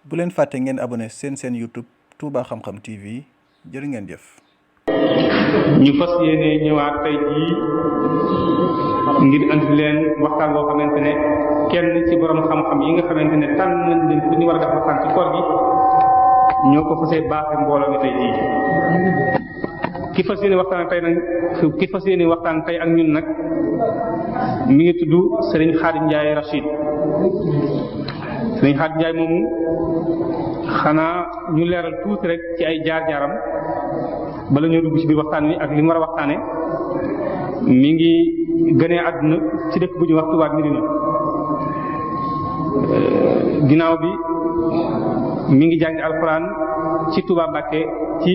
bu leen fàtte ngeen abonné seen YouTube Touba Xam-Xam TV jërë ngeen jëf. ñu fas yéene ñëwaat tey jii ngir andi leen waxtaan boo xamante ne kenn ci borom xam-xam yi nga xamante ne tànn nañ leen pour ñu war a def waxtaan ci koor gi ñoo ko fasee baaxe mbooloo mi tey jii. ki fas yéene waxtaan tey ak ñun nag mi ngi tudd Serigne Khadim Ndiaye Rachid. Serigne Khadim Ndiaye moomu xanaa ñu leeral tuuti rek ci ay jaar-jaaram bala ñoo dugg ci biir waxtaan wi ak li mu war a waxtaane. mi ngi gënee àdduna ci dëkk bu ñuy wax Touba Medina. ginnaaw bi mi ngi jàngi alxuraan ci Touba Mbacké ci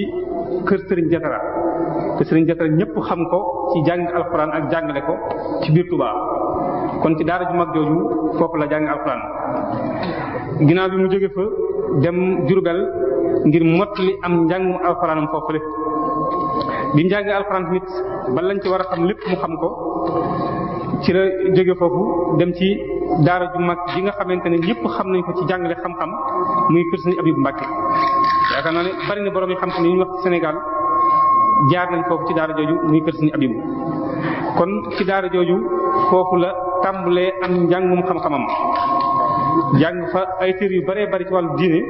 kër Serigne Jatara te Serigne Jatara ñëpp xam ko ci jàng alxuraan ak jàngale ko ci biir Touba kon ci daara ju mag jooju foofu la jàng alxuraan. ginnaaw bi mu jóge fa dem Jurbel ngir mottali am njàngum alxuraanam foofu lépp bi mu jàngee alxuraan tamit ba lañ ci war a xam lépp mu xam ko ci la jóge foofu dem ci daara ju mag ji nga xamante ne ñëpp xam nañ ko ci jàngale xam-xam muy kër Serigne Abib Mbacké. yaakaar naa ne bari na borom yi xam-xam yi ñu wax ci Sénégal jaar nañ foofu ci daara jooju muy kër Serigne Abib kon ci daara jooju foofu la tàmbalee am njàngum xam-xamam jàng fa ay téere yu baree bari ci wàllu diine.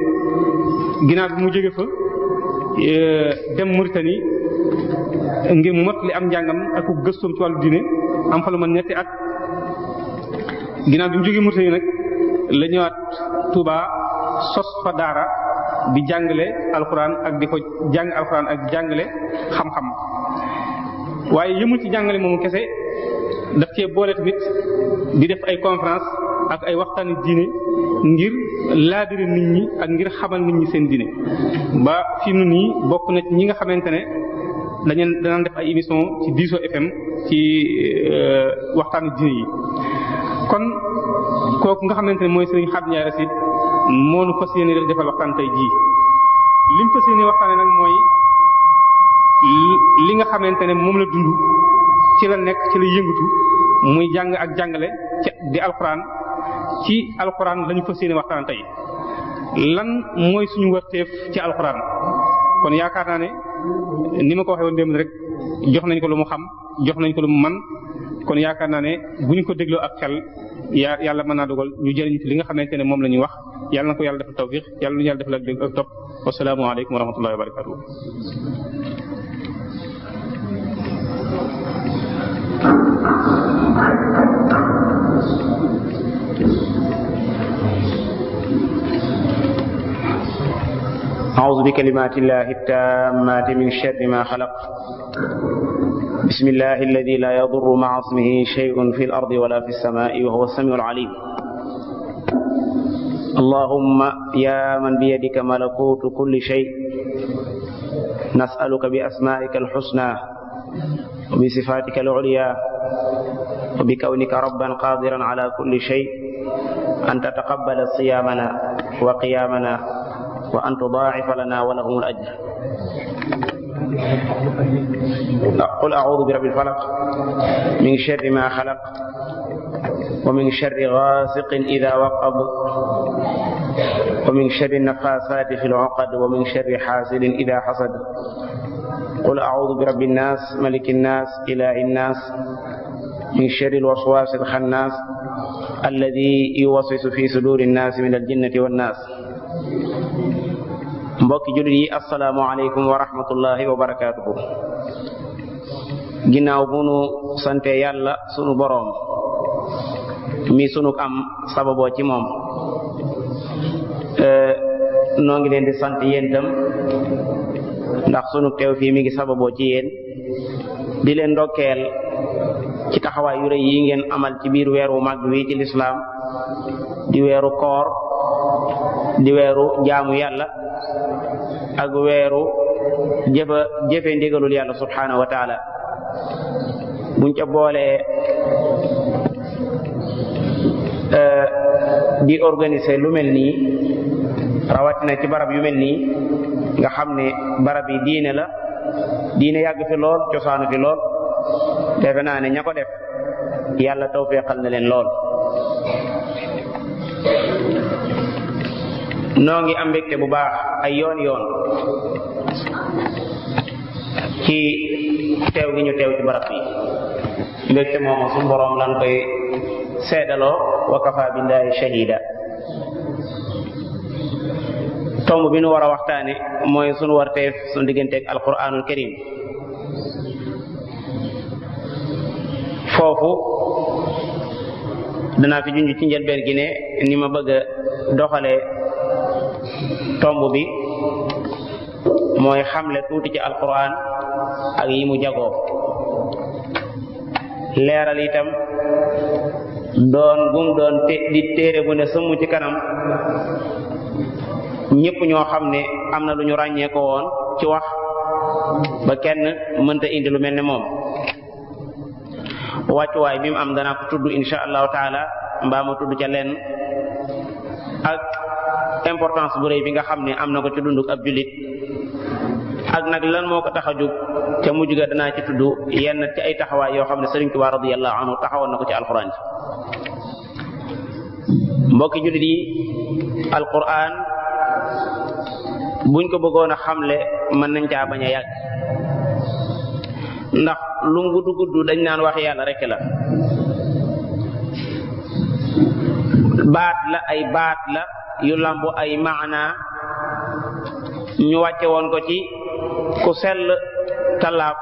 ginnaaw bi mu jóge fa dem Mauritanie ngir mottali am njàngam ak gëstoom ci wàllu diine am fa lu man ñetti at. ginnaaw bi mu jógee Mauritanie nag la ñëwaat Touba sos fa daara di jàngale alxuraan ak di ko jàng alxuraan ak jàngale xam-xam. waaye yëmul ci jàngale moomu kese daf cee boole tamit di def ay conférence ak ay waxtaani diine ngir laabire nit ñi ak ngir xamal nit ñi seen diine ba fi mu nii bokk na ci ñi nga xamante ne danaan def ay émission ci Diso FM ci waxtaani diine yi. kon kooku nga xamante ne mooy Serigne Khadim Ndiaye Rachid moo nu fas yéene defal waxtaan tey jii. lim fas yéene waxtaane nag mooy li nga xamante ne moom la dund ci la nekk ci la yëngatu muy jàng ak jàngale di alxuraan. ci alxuraan lañu fas yéene waxtaan tey lan mooy suñu warteef ci alxuraan. kon yaakaar naa ne ni ma ko waxee woon démb rek jox nañ ko lu mu xam jox nañ ko lu mu man kon yaakaar naa ne bu ñu ko dégloo ak xel yàlla mën naa dogal ñu jëriñ ci li nga xamante ne moom la ñuy wax yàlla na ko yàlla defal tawfiq yàlla nu yàlla defal ak dégg ak topp wasalaamu aleykum wa rahmatullahi wa barakatuh. أعوذ بكلمات الله التامات من شر ما خلق بسم الله الذي لا يضر مع اسمه شيء في الأرض ولا في السماء وهو السميع العليم اللهم يا من بيدك ملكوت كل شيء نسألك بأسمائك الحسنى وبصفاتك العليا وبكونك ربا قادرا على كل شيء أن تتقبل صيامنا وقيامنا وأن تضاعف لنا ولهم الأجر. قل أعوذ برب الفلق من شر ما خلق ومن شر غاسق إذا وقب ومن شر النفاثات في العقد ومن شر حاسد إذا حسد. قل أعوذ برب الناس ملك الناس إله الناس من شر الوسواس الخناس الذي يوسوس في صدور الناس من الجنة والناس. mbokki jullit yi assalaamu aleykum wa rahmatullahi wa barakaatuhu. ginnaaw bu nu sante yàlla sunu boroom mi sunu am sababoo ci moom noo ngi leen di sant yéen tam ndax sunu teew fii mi ngi sababoo ci yéen di leen ndokkeel ci taxawaay yu rëy yi ngeen amal ci biir weeru mag wi ci lislaam di weeru koor di weeru jaamu yàlla ak weeru jëfe ndigalul yàlla subhanahu wa taala. buñ ca boolee di organiser lu mel nii rawatina ci barab yu mel nii nga xam ne barab yi diine la diine yàgg fi lool cosaanu fi lool defe naa ne ña ko def yàlla tawfeexal na leen lool. noo ngi am mbégte bu baax ay yoon ci teew gi ñu teew ci barab bi. mbégte moomu suñu boroom lan koy seedaloo wa kafa billahi shahida. tomb bi nu war a waxtaane mooy sunu warteef sunu digganteeg alquranul karim. foofu danaa fi junj ci njëlbeen gi ne ni ma bëgg a doxale tomb bi mooy xamle tuuti ci alquran ak yi mu jagoo, leeral itam doon gum doon di téere bu ne sëmm ci kanam ñépp ñoo xam ne am na lu ñu ràññee ko woon ci wax ba kenn mënta indi lu mel ne moom. wàccuwaay bi mu am danaa ko tudd insha allahu taala mbaa ma tudd ca leen ak importance bu rëy bi nga xam ne am na ko ci dunduk ab jullit ak nag lan moo ko tax a jóg te mujj ga danaa ci tudd yenn ci ay taxawaay yoo xam ne Sëriñ Tuubaa radiyallahu anhu taxawoon na ko ci alquran ji. mbokki jullit yi, alquran buñ ko bëggoon a xamle mën nañ caa bañ a yàgg ndax lu mu gudd dañ naan wax yàlla rek la. baat la ay baat la yu lambu ay maana ñu wàcce woon ko ci ku sell talaab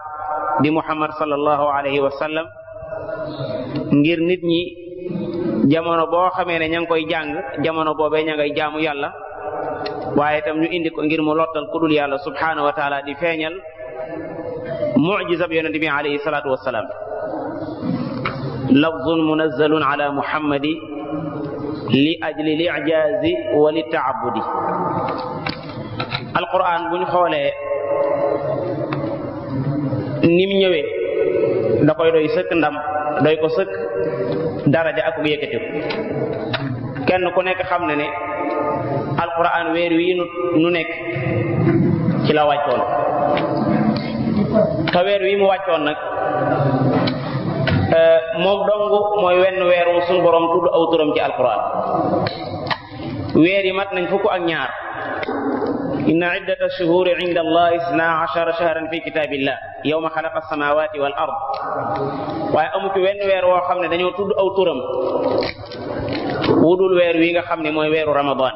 di Muhammad sallallahu alayhi wa sallam ngir nit ñi jamono boo xamee ne ña ngi koy jàng jamono boobee ña ngay jaamu yàlla, waaye itam ñu indi ko ngir mu lottal ku dul yàlla subhanahu wa taala di feeñal mu'jiza bi yonente bi alayhi salatu wassalam. lafzun munazzalun ala muhammadi li ajli li'jazi wa li ta'abbudi. alquran bu ñu xoolee nim ñëwee da koy doy sëkk ndam, doy ko sëkk daraja ak bu yëkkati kenn ku nekk xam na ne alquran weer wi nu nekk ci la wàccoon te weer wi mu wàccoon nag moom dong mooy wenn weer wu suñu borom tudd aw turam ci alquran. weer yi mat nañ fukk ak ñaar. inna iddata shuhuri inda allah isna ashara shahran fi kitabillah yawma xalaqa samawati wal ard. waaye amu ci wenn weer woo xam ne dañoo tudd aw turam wudul weer wi nga xam ne mooy weeru ramadan,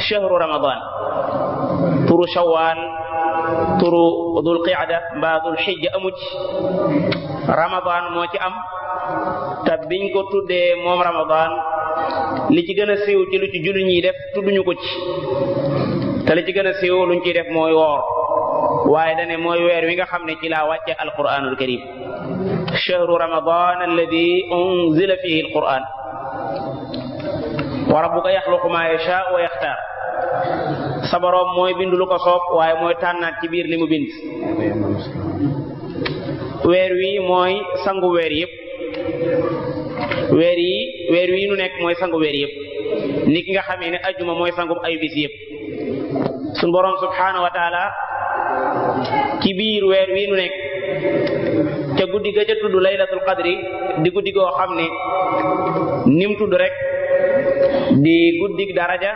shahru ramadan. turu shawwal, turu dul qiyada mbaa dul xijja amu ci, ramadan moo ci am. te biñ ko tuddee moom ramadan li ci gën a siiw ci lu ci jullit ñi def tudduñu ko ci, te li ci gën a siiw luñ ciy def mooy woor, waaye dane mooy weer wi nga xam ne ci laa wàcce alquranul karim. shahru ramadan alladi unzila fihi alquran wa rabbuka yaxluqu ma yasha wa yaxtaar. sa boroom mooy bindu lu ko soob waaye mooy tànnaat ci biir li mu bind. weer wi mooy sangu weer yépp. weer wi nu nekk mooy sangu weer yépp, ni ki nga xamee ne ajjuma mooy sangu ay bis yépp. suñ boroom subhanahu wa taala ci biir weer wi nu nekk ca guddi ga ca tudd laylatul qadri di guddi goo xam ne nim tudd rek di guddi daraja,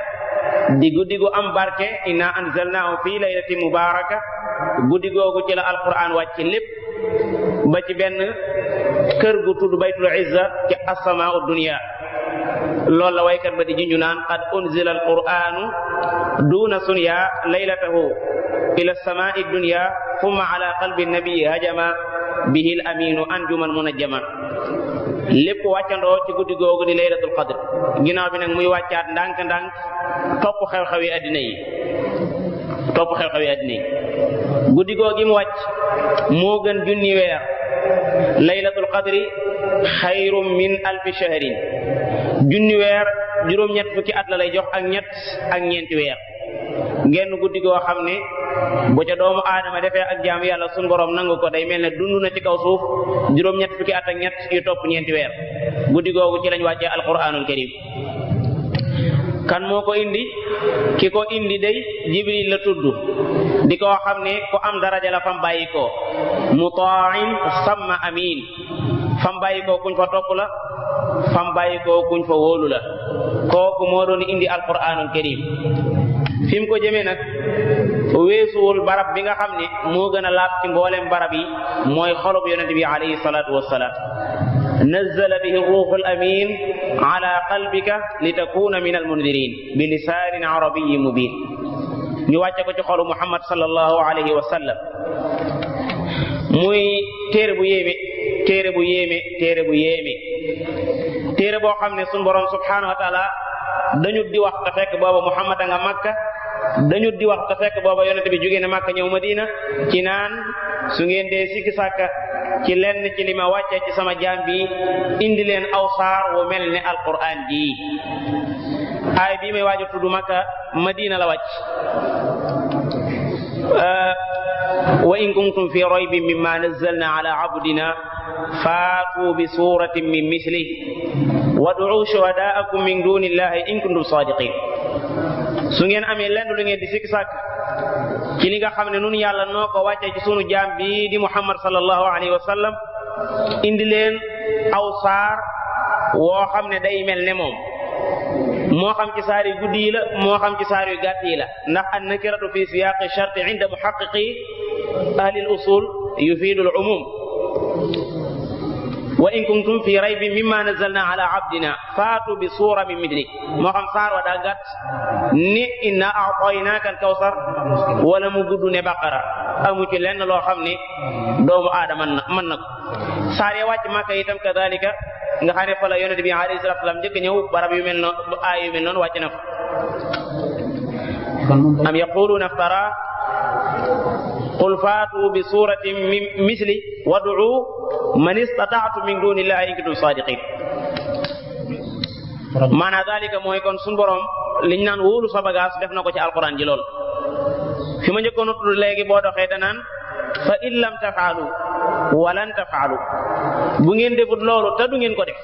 di guddi gu am barke. inna anzalnahu fi laylatin mubaraka. guddi googu ci la alquran wàcc lépp ba ci benn kër gu tudd baytul izza ci as-samaa'u dunya. loolu la waykat ba di junju naan qad unzila alquranu duna sunya laylatahu ila as-samaa'i dunya thumma ala qalbi nabii hajama bihi al-aminu anjuman munajjama. lépp wàccandoo ci guddi googu di laylatul qadr. ginnaaw bi nag muy wàccaat ndànk-ndànk topp xew-xewi addina yi. guddi googu mu wàcc moo gën junni weer. laylatul qadri xayrum min alfi shahrin. junni weer juróom-ñett fukki at la lay jox ak ñeenti weer. genn guddi goo xam ne bu ca doomu aadama defee ak jaamu yàlla sunu borom nangu ko day mel ne dund na ci kaw suuf juróom-ñett fukki at ak ñett yu topp ñeenti weer. guddi googu ci lañ wàccee alquranul karim. kan moo ko indi? ki ko indi day jibril la tudd, di koo xam ne ku am daraja la fam bàyyi ko, muta'in samma amin. fam bàyyi ko kuñ fa topp la, fam bàyyi ko kuñ fa wóolu la. kooku moo doon indi alquranul karim. fi mu ko jëmee nag weesuwul barab bi nga xam ne moo gën a laab ci mboolem barab yi mooy xolub yonente bi alayhi salaatu wassalaam nazzala bihi ruuxul amin ala qalbika li takuna min almundirin bi lisaanin arabiyyin mubin ñu wàcce ko ci xolu Muhammad sallallahu alayhi wa sallam muy téere bu yéeme téere bu yéeme téere bu yéeme téere boo xam ne sunu borom subhanahu wa taala dañu di wax te fekk booba Muhammad a nga Makka dañu di wax te fekk booba yonente bi jógee na Makka ñëw Madina ci naan su ngeen dee sikki sàkka ci lenn ci li ma wàccee ci sama jaam bi indi leen aw saar wu mel ne alquran ji aay bii may waaju tudd Makka Madina la wàcc wa in kuntum fi raybin mimma nazzalna ala abdina faatu bi suratin min mislihi wad'u shuhadaakum min dunillahi in kuntum sadiqin su ngeen amee lenn lu ngeen di sikki sàkk ci li nga xam ne nun yàlla noo ko wàccee ci sunu jaam bi di Muhammad sallallahu alayhi wa sallam indi leen aw saar woo xam ne day mel ne moom moo xam ci saar yu guddi yi la moo xam ci saar yu gàtt yi la ndax an nakiratu fi siyaqi sharti inda muhaqqiqi ahli al usul yufidu al umum wa in kuntum fi raybin mimma nazzalna ala abdina faatu bi suura min mithli moo xam saar wa daa gàtt ni inna a'taynaka al kawsar wala mu gudd ne baqara amu ci lenn loo xam ne doomu aadama mën na ko saar ya wàcc Makka itam kadalika nga xam ne fa la yonent bi alayhi salaatu salaam njëkk ñëw barab yu mel noonu aay yu mel noonu wàcc na fa am yaquluuna iftara qul faatu bi suratin min misli wad'u man istata'tum min dunillahi in kuntum sadiqin maanaam dalika mooy kon suñu borom liñ naan wóolu sa bagage def na ko ci alquran ji lool fi ma njëkkoon a tudd léegi boo doxee danaan fa in lam tafaalu walan tafaalu bu ngeen defut loolu te du ngeen ko def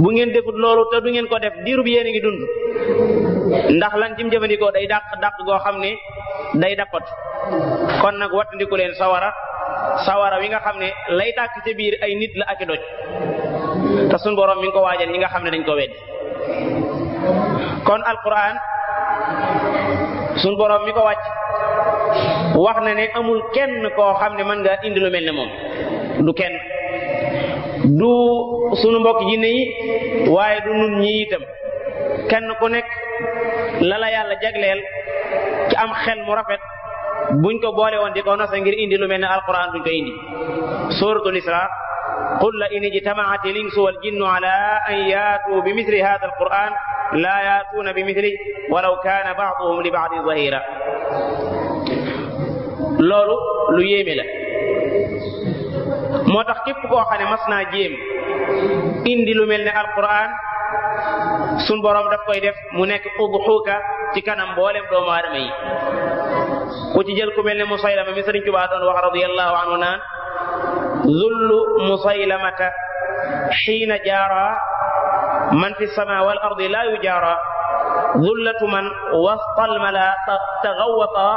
bu ngeen defut loolu te du ngeen ko def diiru bi yéen a ngi dund ndax lan cim jëfandikoo day dàq goo xam ne day dappat kon nag wattandiku leen sawara wi nga xam ne lay tàkk ca biir ay nit la ak i doj te suñ borom mi ngi ko waajal ñi nga xam ne dañ ko wedd kon alquran suñ borom mi ko wàcc wax na ne amul kenn koo xam ne mën nga indi lu mel ne moom du kenn du sunu mbokk jinne yi waaye du nun ñi itam kenn ku nekk la la yàlla jagleel ci am xel mu rafet buñ ko boole woon di ko nosa ngir indi lu mel ne alquran duñ ko indi suratul isra qul la in ijtama'at al-insu wal jinnu ala an yaatu bi mithli hadha alquran la yaatuuna bi mithlihi walaw kana ba'duhum li ba'din zahira loolu lu yéeme la moo tax képp koo xam ne mas naa jéem indi lu mel ne alquran sun borom daf koy def mu nekk udhuka ci kanam mboolem doomu aadama yi ku ci jël ku mel ne Musaylama mi Sëriñ Tuubaa doon wax radiyallahu anhu naan zullu Musaylamata xiina jaara man fi sama wal ardi la yujaara zullatu man wasta almala taghawwata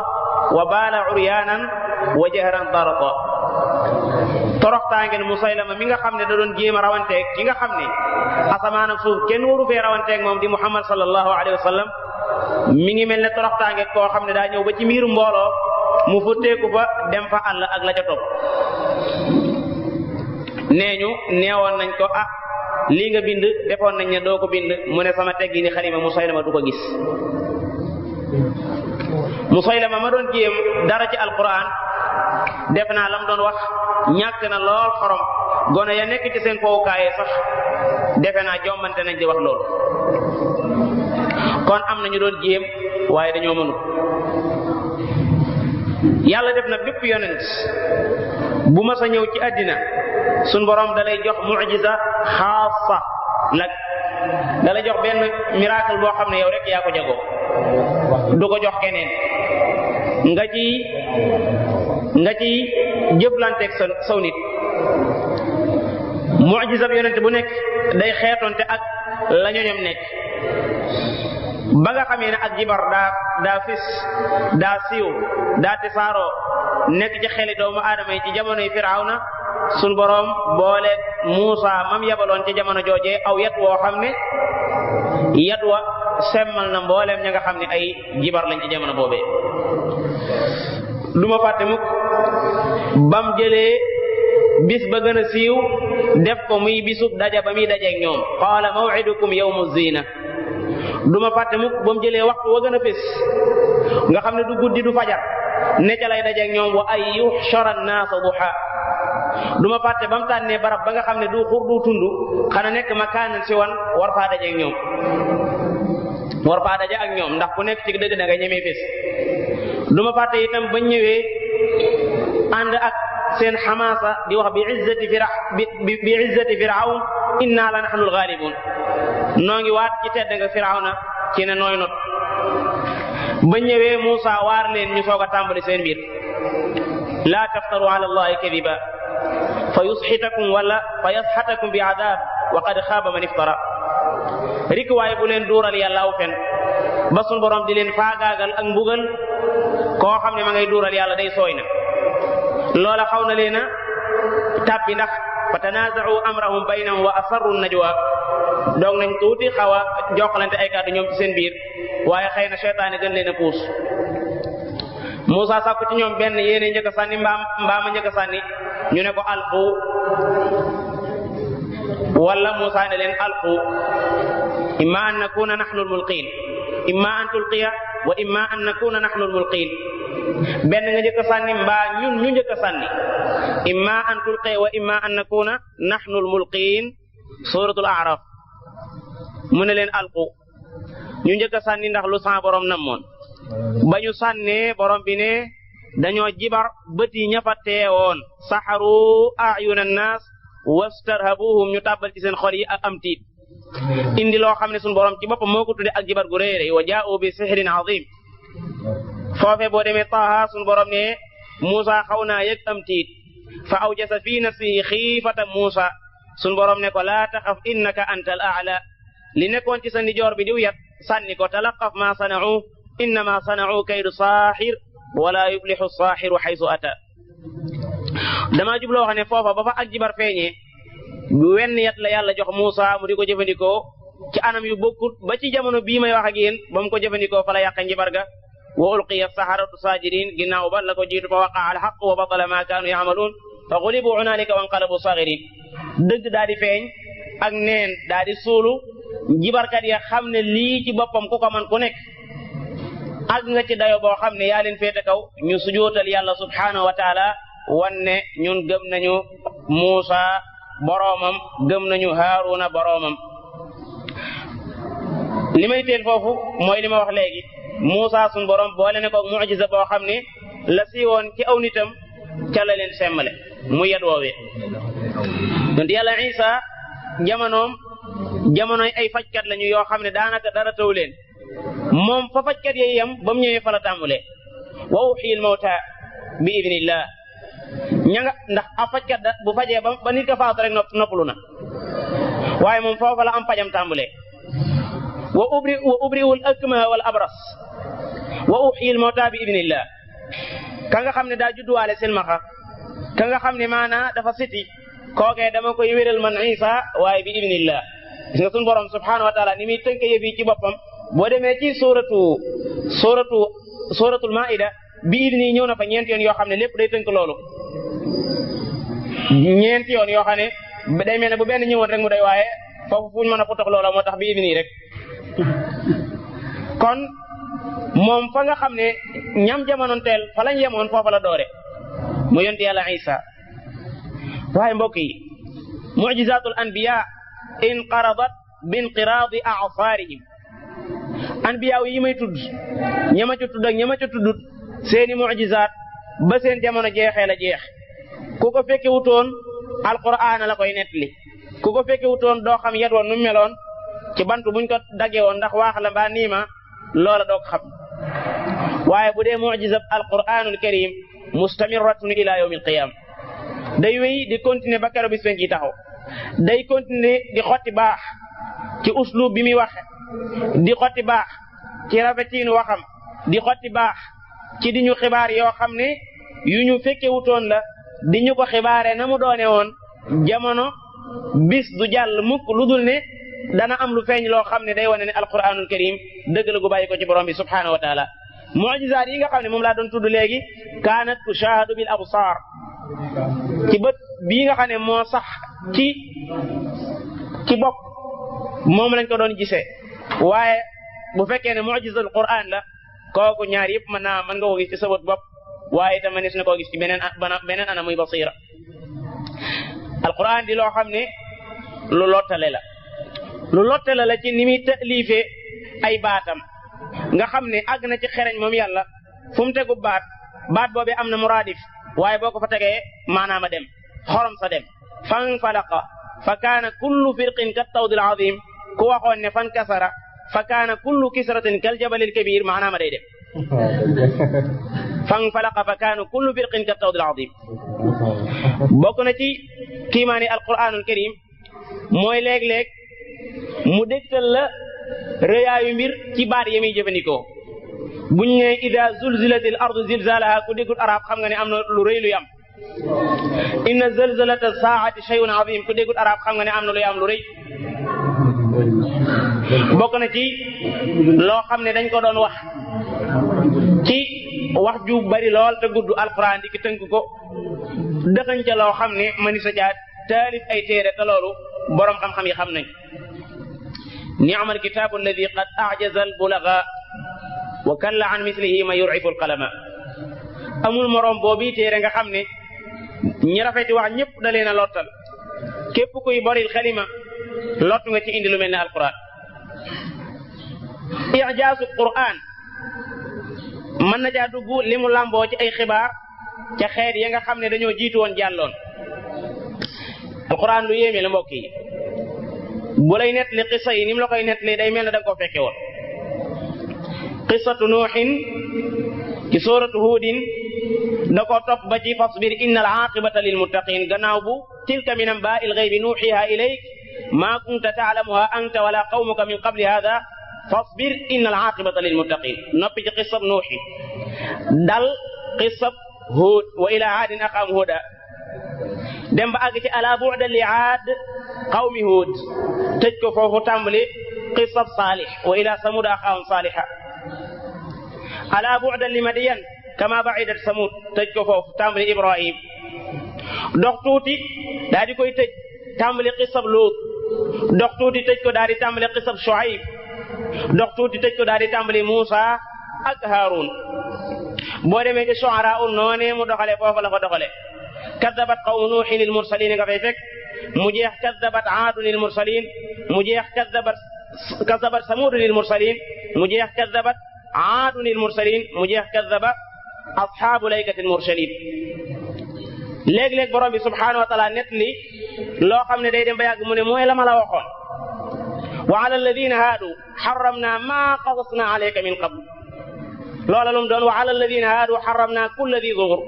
wa baala uryaanan wa jahran darata toroxtaangeen Musaylama mi nga xam ne da doon jéem a rawanteeg ki nga xam ne asamaan ak suuf kenn waru fee rawanteeg moom di Muhammad sallallahu alayhi wa sallam mi ngi mel ne toroxtaange koo xam ne daa ñëw ba ci miiru mbooloo mu futteeku fa dem fa àll ak la ca topp nee ñu neewoon nañ ko lii nga bind defoon nañ ne doo ko bind mu ne sama teggi ni xalima Musaylama du ko gis Musaylama ma doon jéem dara ci alquran def naa lam doon wax ñàkk na lool xorom gone ya nekk ci seen fowukaayee sax defe naa jombante nañ di wax loolu kon am na ñu doon jéem waaye dañoo mënu yàlla def na bépp yonent bu ma sa ñëw ci àddina suñ borom dalay jox mu'jiza xaasa lak dalay jox benn miracle boo xam ne yow rek yaa ko jagoo du ko jox keneen nga ci jëflanteeg saw nit mu'jiza bi yonent bu nekk day xeetonte ak la ñoñam nekk ba nga xamee ne ak jibar daa fis daa siiw daa tisaaroo nekk ci xeli doomu aadama yi ci jamonoy Firawna sun boroom boole Muusa mam yabaloon ci jamono joojee aw yat woo xam ne yat wa semmal na mbooleem ña nga xam ne ay jibar lañ ci jamono boobee. duma fàtte mukk bam jëlee bis ba gën a siiw def ko muy bisub daja ba muy dajeeg ñoom qaala maw'idukum yawmu zina. duma fàtte mukk ba mu jëlee waxtu wa gën a fés nga xam ne du guddi du fajar ne ca lay dajeeg ñoom wa ay yuhshara an-naasa duha. duma fàtte ba mu tànnee barab ba nga xam ne du xur du tund xana nekk makaanan si wan war faa dajeeg ñoom war faa daje ak ñoom ndax ku nekk ci dëgg da nga ñemee fés. duma fàtte itam bañ ñëwee ànd ak seen xamaasa di wax bi izzati firawn inna la nahnu al-ghalibun. noo ngi waat ci tedd nga firawna ci ne nooy not. ba ñëwee Muusa waar leen ñu soog a tàmbali seen biir laa taftaru ala allahi kadiba fa yusxitakum wala fa yasxatakum bi adab wa qad xaaba man iftara. rik waaye bu leen duural yàlla aw fen ba sun borom di leen faagaagal ak mbugal koo xam ne ma ngay duural yàlla day sooy na. loola xaw na leen a tàbbi ndax fa tanaaza'u amrahum baynahum wa asarru najwa doog nañ tuuti xaw a jokkalante ay kàddu ñoom ci seen biir waaye xëy na seytaane gën leen a puus. Muusa sàkku ci ñoom benn yéene njëkk a sànni mbaama njëkk a sànni ñu ne ko alqu wala Muusa ne leen alqu imma an nakuna nahnu al-mulqiin imma an tulqiya wa imma an nakuna nahnu al-mulqiin. benn nga njëkk a sànni mbaa ñun ñu njëkk a sànni imma an tulqiya wa imma an nakuna nahnu al-mulqiin suratul a'raf. mu ne leen alqu ñu njëkk a sànni ndax lu sa borom namoon ba ñu sànnee borom bi ne dañoo jibar bët yi ña fa teewoon saxaru a'yunan naas wastarhabuhum ñu tàbbal ci seen xol yi ak am tiit indi loo xam ne suñu borom ci boppam moo ko tudde ak jibar gu réere wa jaa'u bi sihrin azim. foofe boo demee Taaha suñu borom ne Muusa xaw naa yëg am tiit fa awjasa fi nafsihi xiifata Muusa suñu borom ne ko laa taxaf innaka antal a'la. li nekkoon ci sa ndijoor bi diw yat sànni ko talaqaf ma sana'u innama sana'u kaydu saaxir wala yuflihu saaxiru xaysu ata. dama jubloo xam ne foofa ba fa ak jibar feeñee wenn yat la yàlla jox Muusa mu di ko jëfandikoo ci anam yu bokkut ba ci jamono bii may wax ak yéen ba mu ko jëfandikoo fa la yàq njibar ga wa ulqiya saharatu sajidin ginnaaw ba la ko jiitu fa waqa'a al-haqq wa batala ma kaanu ya'maluun fa ghulibu hunaalika wa inqalabu saaghirin. dëgg daa di feeñ ak neen daa di suulu jibarkat ya xam ne lii ci boppam ku ko man ku nekk àgg nga ci dayo boo xam ne yaa leen féete kaw ñu sujootal yàlla subhaanahu wa taala wan ne ñun gëm nañu Muusa boroomam gëm nañu Haaruna boroomam. li may teel foofu mooy li ma wax léegi Muusa sun borom boole ne ko mu'jiza boo xam ne la siiwoon ci aw nitam ca la leen semmale mu yet woowee. donc yàlla Isa jamonoy ay fajkat lañu yoo xam ne daanaka dara taw leen moom fa fajkat yi yam ba mu ñëwee fa la tàmbalee wa uhyil mawta bi idnillah ña nga ndax a fajkat da bu fajee ba nit ka faatu rek noppalu na waaye moom foofa la am pajam tàmbalee wa ubri'ul akmaha wal abras wa uhyil mawta bi idnillah. ka nga xam ne daa judduwaale silmaxa ka nga xam ne maanaa dafa siti kookee dama koy wéral man Isa waaye bi idnillah. gis nga sunu borom subhaanahu wa taala ni muy tënk yëf yi ci boppam boo demee ci suratul maida bi idni ñëw na fa ñeenti yoon yoo xam ne lépp day tënk loolu ñeenti yoon yoo xam ne day mel ne bu benn ñëwoon rek mu doy waaye foofu fuñ mën a putox loola moo tax bi idni rek. kon moom fa nga xam ne ñam jamonoonteel fa lañ yemoon foofa la doore mu yonti yàlla Isa. waaye mbokk yi mu'jizatul anbiya inqaradat binqiraadi a'saarihim. anbiya yi may tudd ñama ca tudd ak ñama ca tuddut seeni mu'jizaat ba seen jamono jeexee la jeex. ku ko fekke wutoon alquraan la koy nettali ku ko fekke wutoon doo xam yet woon nu meloon ci bant buñ ko daggee woon ndax waax la mbaa niima loola doo ko xam. waaye bu dee mu'jizat alquraanul karim mustamirratun ila yawmil qiyaam day wéy di continuer ba keroog bis ci taxaw day continuer di xotti baax ci uslub bi muy waxe di xotti baax ci rafetiinu waxam di xotti baax ci di ñu xibaar yoo xam ne yu ñu fekke wutoon la di ñu ko xibaare na mu doone woon jamono bis du jàll mukk lu dul ne dana am lu feeñ loo xam ne day wane ne alquranul karim dëgg la gu bàyyi ko ci borom bi subhanahu wa taala. mu'jizaat yi nga xam ne moom laa doon tudd léegi kaanat tushahadu bil absar ci bët bii nga xam ne moo sax ci bopp moom lañ ko doon gisee waaye bu fekkee ne mu'jizatul quran la kooku ñaar yëpp mën nga ko gis ci sa bët bopp waaye itam mënees na koo gis ci beneen ana muy basira. alquran di loo xam ne lu lottale la ci ni muy taliifee ay baatam nga xam ne àgg na ci xereñ moom yàlla fu mu tegu baat boobee am na muraadif waaye boo ko fa tegee maanaam a dem xorom sa dem. fanfalaqa fa kaana kullu firqin kat tawdil azim ku waxoon ne fan kasara fa kaana kullu kisratin kal jabalil kabir maanaam a day dem. fanfalaqa fa kaana kullu firqin kat tawdil azim bokk na ci kiimaani alquranul karim mooy léeg-léeg mu dégtal la rëyaayu mbir ci baat yi muy jëfandikoo buñ ne ida zulzilatil ardu zilzalaha ku déggul arab xam nga ne am na lu rëy luy am. inna zalzalata saa'ati shay'un azim ku déggul arab xam nga ne am na luy am lu rëy. bokk na ci loo xam ne dañ ko doon wax ci wax ju bari lool te gudd alquran di ki tënk ko dëxañ ca loo xam ne mani sa jaat taalif ay téere te loolu boroom xam-xam yi xam nañ. ni'mal kitaabu alladi qad a'jaza al-bulagha wa kalla an mislihi ma yur'ifu al-qalama amul moroom boobu téere nga xam ne ñi rafeti wax ñëpp da leen a lottal képp kuy boril xalima lott nga ci indi lu mel ne alquran. i'jaazu quran mën na caa dugg li mu làmboo ci ay xibaar ca xeet ya nga xam ne dañoo jiitu woon jàlloon. alquran lu yéeme la mbokk yi bu lay nettali qissa yi ni mu la koy nettali day mel ne da nga koo fekke woon. qissatu nuuxin ci suuratu huudin da ko topp ba ci fasbir inna al aaqibata lil muttaqin gannaaw bu tilka min anbaa'il ghaybi nuuxiha ilayk maa kunta ta'lamuha anta wala qawmuka min qabli hada fasbir inna al aaqibata lil muttaqin noppi ci qissab nuuxin dal qissab huud wa ila aadin axaahum huuda dem ba àgg ci ala bu'dan li aad qawmi huud tëj ko foofu tàmbali qissab saalix wa ila samud axaahum saaliha ala bu'dan li madyan kama ba'idat samud tëj ko foofu tàmbali ibrahim dox tuuti daal di koy tëj tàmbali qissab luut dox tuuti tëj ko daal di tàmbali qissab shuayb dox tuuti tëj ko daal di tàmbali muusa ak haarun boo demee ci shu'ara noonee mu doxale foofu la ko doxale kaddabat qawmu nuuhin il mursalin nga fay fekk mu jeex kaddabat aadun il mursalin mu jeex kaddabat samudun il mursalin mu jeex kaddabat aadun il mursalin mu jeex kaddaba ashaabu laykatil mursalin léeg-léeg borom bi subhanahu wa taala net li loo xam ne day dem ba yàgg mu ne mooy la ma la waxoon wa ala alladina haadu xaramna ma qasasna alayka min qabl loola lum doon wa ala alladina haadu xaramna kulla di zuhur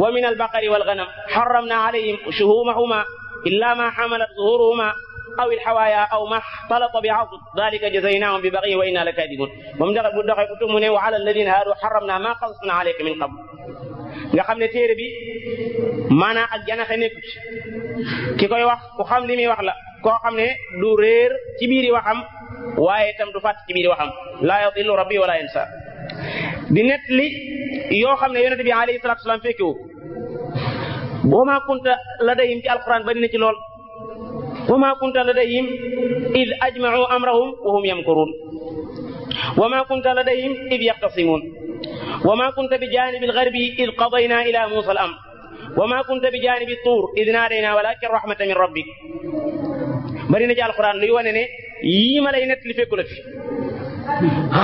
wa min albaqari walganam xaramna alayhim shuhumahuma illa ma xamalat zuhuruhuma aw ilxawaaya aw ma xtalata bi asd dalika jazaynahum bi bagyi wa inna la kadibun moom ndax bu doxee ku tug mu ne wa ala alladina haadu xaramna ma qasasna alayka min qabl nga xam ne téere bi maanaa ak janaxe nekku ci ki koy wax ku xam li muy wax la koo xam ne du réer ci biiri waxam waaye itam du fàtt ci biiri waxam laa yadillu rabbi wala yansa di net li yoo xam ne yonent bi alayhi salatu wasalaam fekkewu wa ma kunta ladayhim ci alquran bari na ci lool wa ma kunta ladayhim id ajma'u amrahum wa hum yamkurun wa ma kunta ladayhim id yaxtasimun wa ma kunta bi janibil gharbi id qadayna ila musa al amr wa ma kunta bi janibi tuur id naadayna walakin rahmatan min rabbik bari na ci alquran luy wane ne yii ma lay net li fekku la fi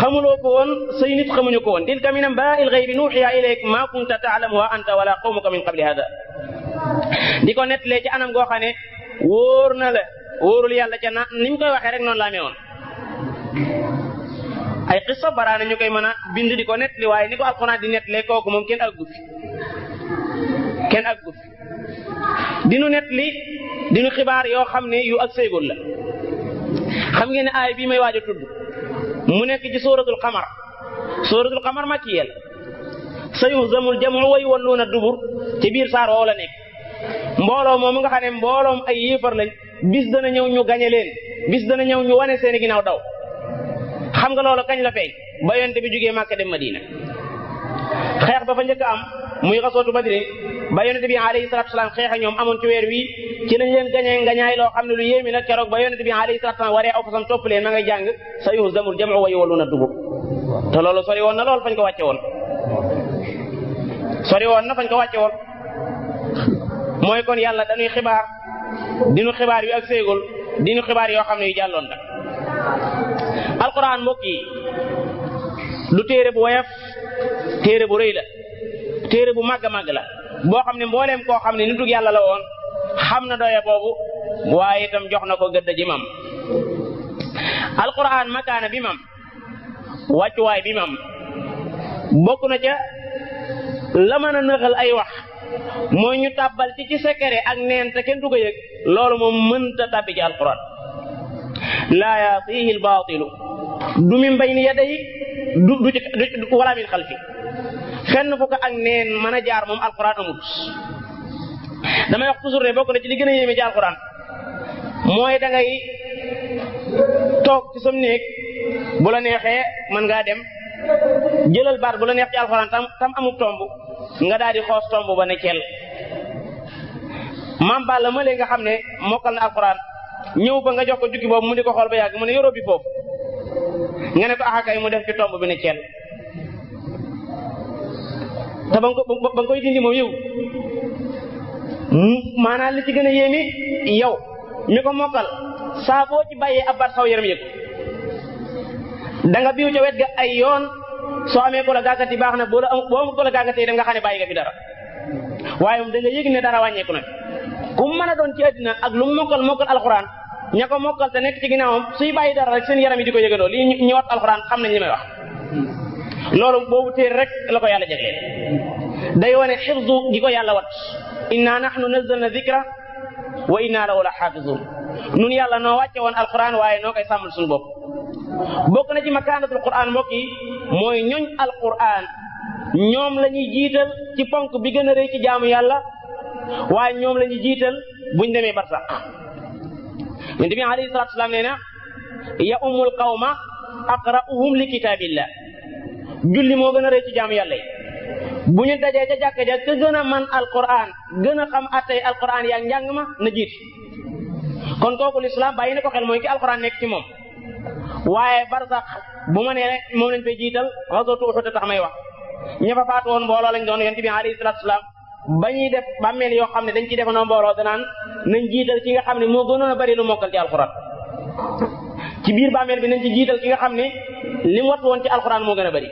xamuloo ko woon say nit xamuñu ko woon tilka min anbaa'il ghaybi nuuhiha ilayk ma kunta ta'lamuha anta wala qawmuka min qabli hada di ko nettalee ci anam goo xam ne wóor na la wóorul yàlla ca na ni mu koy waxee rek noonu la amee woon ay xissa baraana ñu koy mën a bind di ko nettali waaye ni ko alxuraan di nettalee kooku moom kenn àggu fi dinu nettali dinu xibaar yoo xam ne yu ak séygul la xam ngeen ne aay bii may waaj a tudd mu nekk ci suratul qamar makkiyya sayuhzamul jam'u wa yuwalluuna dubur ci biir saar woowu la nekk mbooloo moom nga xam ne mbooloom ay yéefar lañ bis dana ñëw ñu gañe leen bis dana ñëw ñu wane seeni ginnaaw daw. xam nga loolu kañ la feeñ ba yonent bi jógee Makka dem Madina xeex ba fa njëkk am muy xasootu Badri ba yonent bi alayhi salaatu salaam xeex ak ñoom amoon ci weer wi ci lañ leen gañee ngañaay loo xam ne lu yéemi nag keroog ba yonent bi alayhi salaatu salaam waree aw fasam topp leen ma ngay jàng sa yuhzamul jam'u wa yuwalluuna dubur te loolu sori woon na lool fañ ko wàcce woon mooy kon yàlla dañuy xibaar dinu xibaar yu ak séegul dinu xibaar yoo xam ne yu jàlloon la alquran mbokk yi lu téere bu woyof téere bu rëy la téere bu màgg a màgg la boo xam ne mbooleem koo xam ne nitug yàlla la woon xam na doye boobu waaye itam jox na ko gëdd ji mam alquran makaana bi mam wàccuwaay bi mam bokk na ca la mën a nëxal ay wax mooy ñu tàbbal ci secret ak neen te kenn du ko yëg loolu moom mënta tàbbi ci alquran laa yaatihi albaatilu du min bayni yadayhi du wala min xalfi fenn fu ko ak neen mën a jaar moom alquran amut damay wax toujours ne bokk na ci li gën a yéeme ci alquran mooy da ngay toog ci sam néeg bu la neexee mën ngaa dem jëlal baat bu la neex ci alquran tam amub tomb nga daal di xoos tomb ba ne ceel maam Balla ma léegi nga xam ne mokkal na alquran ñëw ba nga jox ko jukki boobu mu di ko xool ba yàgg mu ne yoroo bi foofu nga ne ko axakay mu def ci tomb bi ne ceel te ba nga koy dindi moom yow maanaam li ci gën a yéeme yow mi ko mokkal saa boo ci bàyyee ab baat saw yaram yëg da nga biiw ca wet ga ay yoon soo amee ko la gàggati baax na boo amul ko la gàggati dem nga xam ne bàyyi nga fi dara waaye moom da nga yëg ne dara wàññeeku na ku mën a doon ci àddina ak lu mokkal alxuraan ña ko mokkal te nekk ci ginnaawam suy bàyyi dara rek seen yaram yi di ko yëgandoo lii ñu wat alxuraan xam nañ li may wax loolu boobu téere rek la ko yàlla jagleel day wane xifdu gi ko yàlla wat inna nahnu nazzalna dhikra wa inna lahu la xaafizun nun yàlla noo wàcce woon alxuraan waaye noo koy sàmmal suñu bopp bokk na ci makaanatul quraan mbokk yi mooy ñoñ alxuraan ñoom la ñuy jiital ci ponk bi gën a rëy ci jaamu yàlla waaye ñoom la ñuy jiital buñ demee barsaq yonent bi alayhi salaatu salaam nee na ya ummul qawma aqra'uhum li kitaabillah julli moo gën a rëy ci jaamu yàlla yi bu ñu dajee ca jàkka ja ka gën a man alquran gën a xam attey alquran yaa njàng ma na jiit kon kooku lislaam bàyyi na ko xel mooy ki alquran nekk ci moom waaye barsaq bu ma nee moom lañ fay jiital ghazwatu Uhud tax may wax ña fa faatu woon mbooloo lañ doon yonent bi alayhi salaatu salaam ba ñuy def bàmmeel yoo xam ne dañ ciy defandoo mbooloo danaan nañ jiital ki nga xam ne moo gënoon a bari lu mokkal ci alquran ci biir bàmmeel bi nañ ci jiital ki nga xam ne li mu wat woon ci alquran moo gën a bari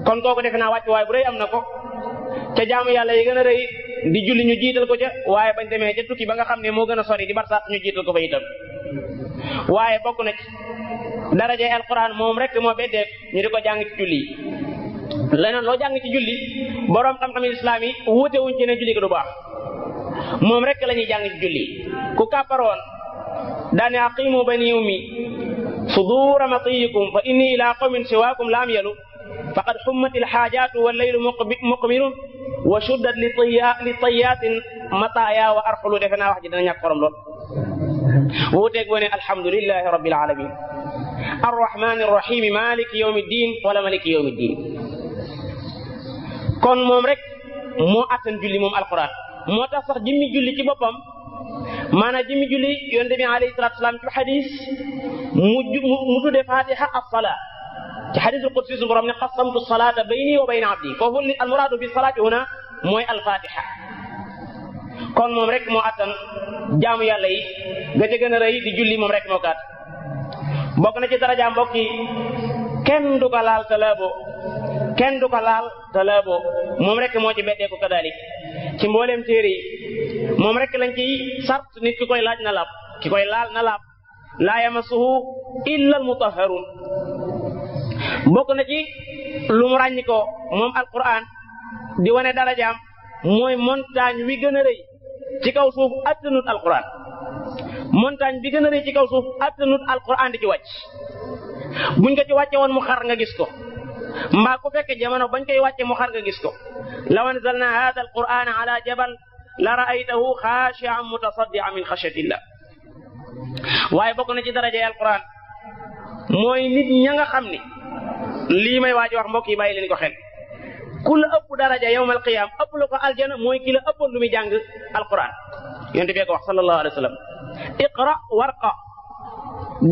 kon kooku defe naa wàcc waaye bu rëy am na ko ca jaamu yàlla yi gën a rëy di julli ñu jiital ko ca waaye bañ demee ca tukki ba nga xam ne moo gën a sori di barsàq ñu jiital ko fa itam waaye bokk na ci daraje alquran moom rek moo beddeef ñu di ko jàng ci julli yi leneen loo jàng ci julli boroom xam-xami islam yi wuute wuñ ci ne julli ko du baax moom rek la ñuy jàng ci julli ku kàpparoon daane aqimu bani ummi sudura matiyikum fa inni ila qawmin siwakum la amyalu faqad hummatil haajatu wal laylu muqmirun wa shuddat li tayyatin mataya wa arxulu defe naa wax ji dana ñàkk xorom lool wuuteeg boo ne alhamdulillahi rabbil alamin arrahmani arrahim maliki yawmi ddin wala maliki yawmi ddin kon moom rek moo attan julli moom alquran moo tax sax jëmmi julli ci boppam maanaam jëmmi julli yonent bi alayhi salaatu salaam ci xadis mu tudde fatiha as-salaa ci xadisul qudsi su borom ne qasamtu salaata bayni wa bayna abdi foofu al muraadu bi salaati huna mooy al-fatiha kon moom rek moo attan jaamu yàlla yi ga ca gën a rëy di julli moom rek moo kaat bokk na ci daraja mbokk yi kenn du ko laal te laabo moom rek moo ci beddeeku kadalik ci mbooleem téere yi moom rek lañ ciy sart nit ki koy laaj na laab ki koy laal na laab laa yamassuhu illa almutahharun bokk na ci lu mu ràññi ko moom alquran di wane darajaam mooy montagne wi gën a rëy ci kaw suuf attanut alquran montagne bi gën a rëy ci kaw suuf attanut alquran di ci wàcc buñ ko ci wàcce woon mu xar nga gis ko mbaa ku fekke jamono bañ koy wàcce mu xar nga gis ko law anzalna hada alqur'ana ala jabal la ra'aytahu khashi'an mutasaddi'an min khashyatillah waaye bokk na ci daraja alquran mooy nit ña nga xam ni lii may waaj wax mbokk yi bàyyi leen ko xel ku la ëpp daraja yawmal qiyaam ëpp la ko aljana mooy ki la ëppoon lu muy jàng alquran yonent bi ko wax sallallahu alayhi wa sallam iqra warqa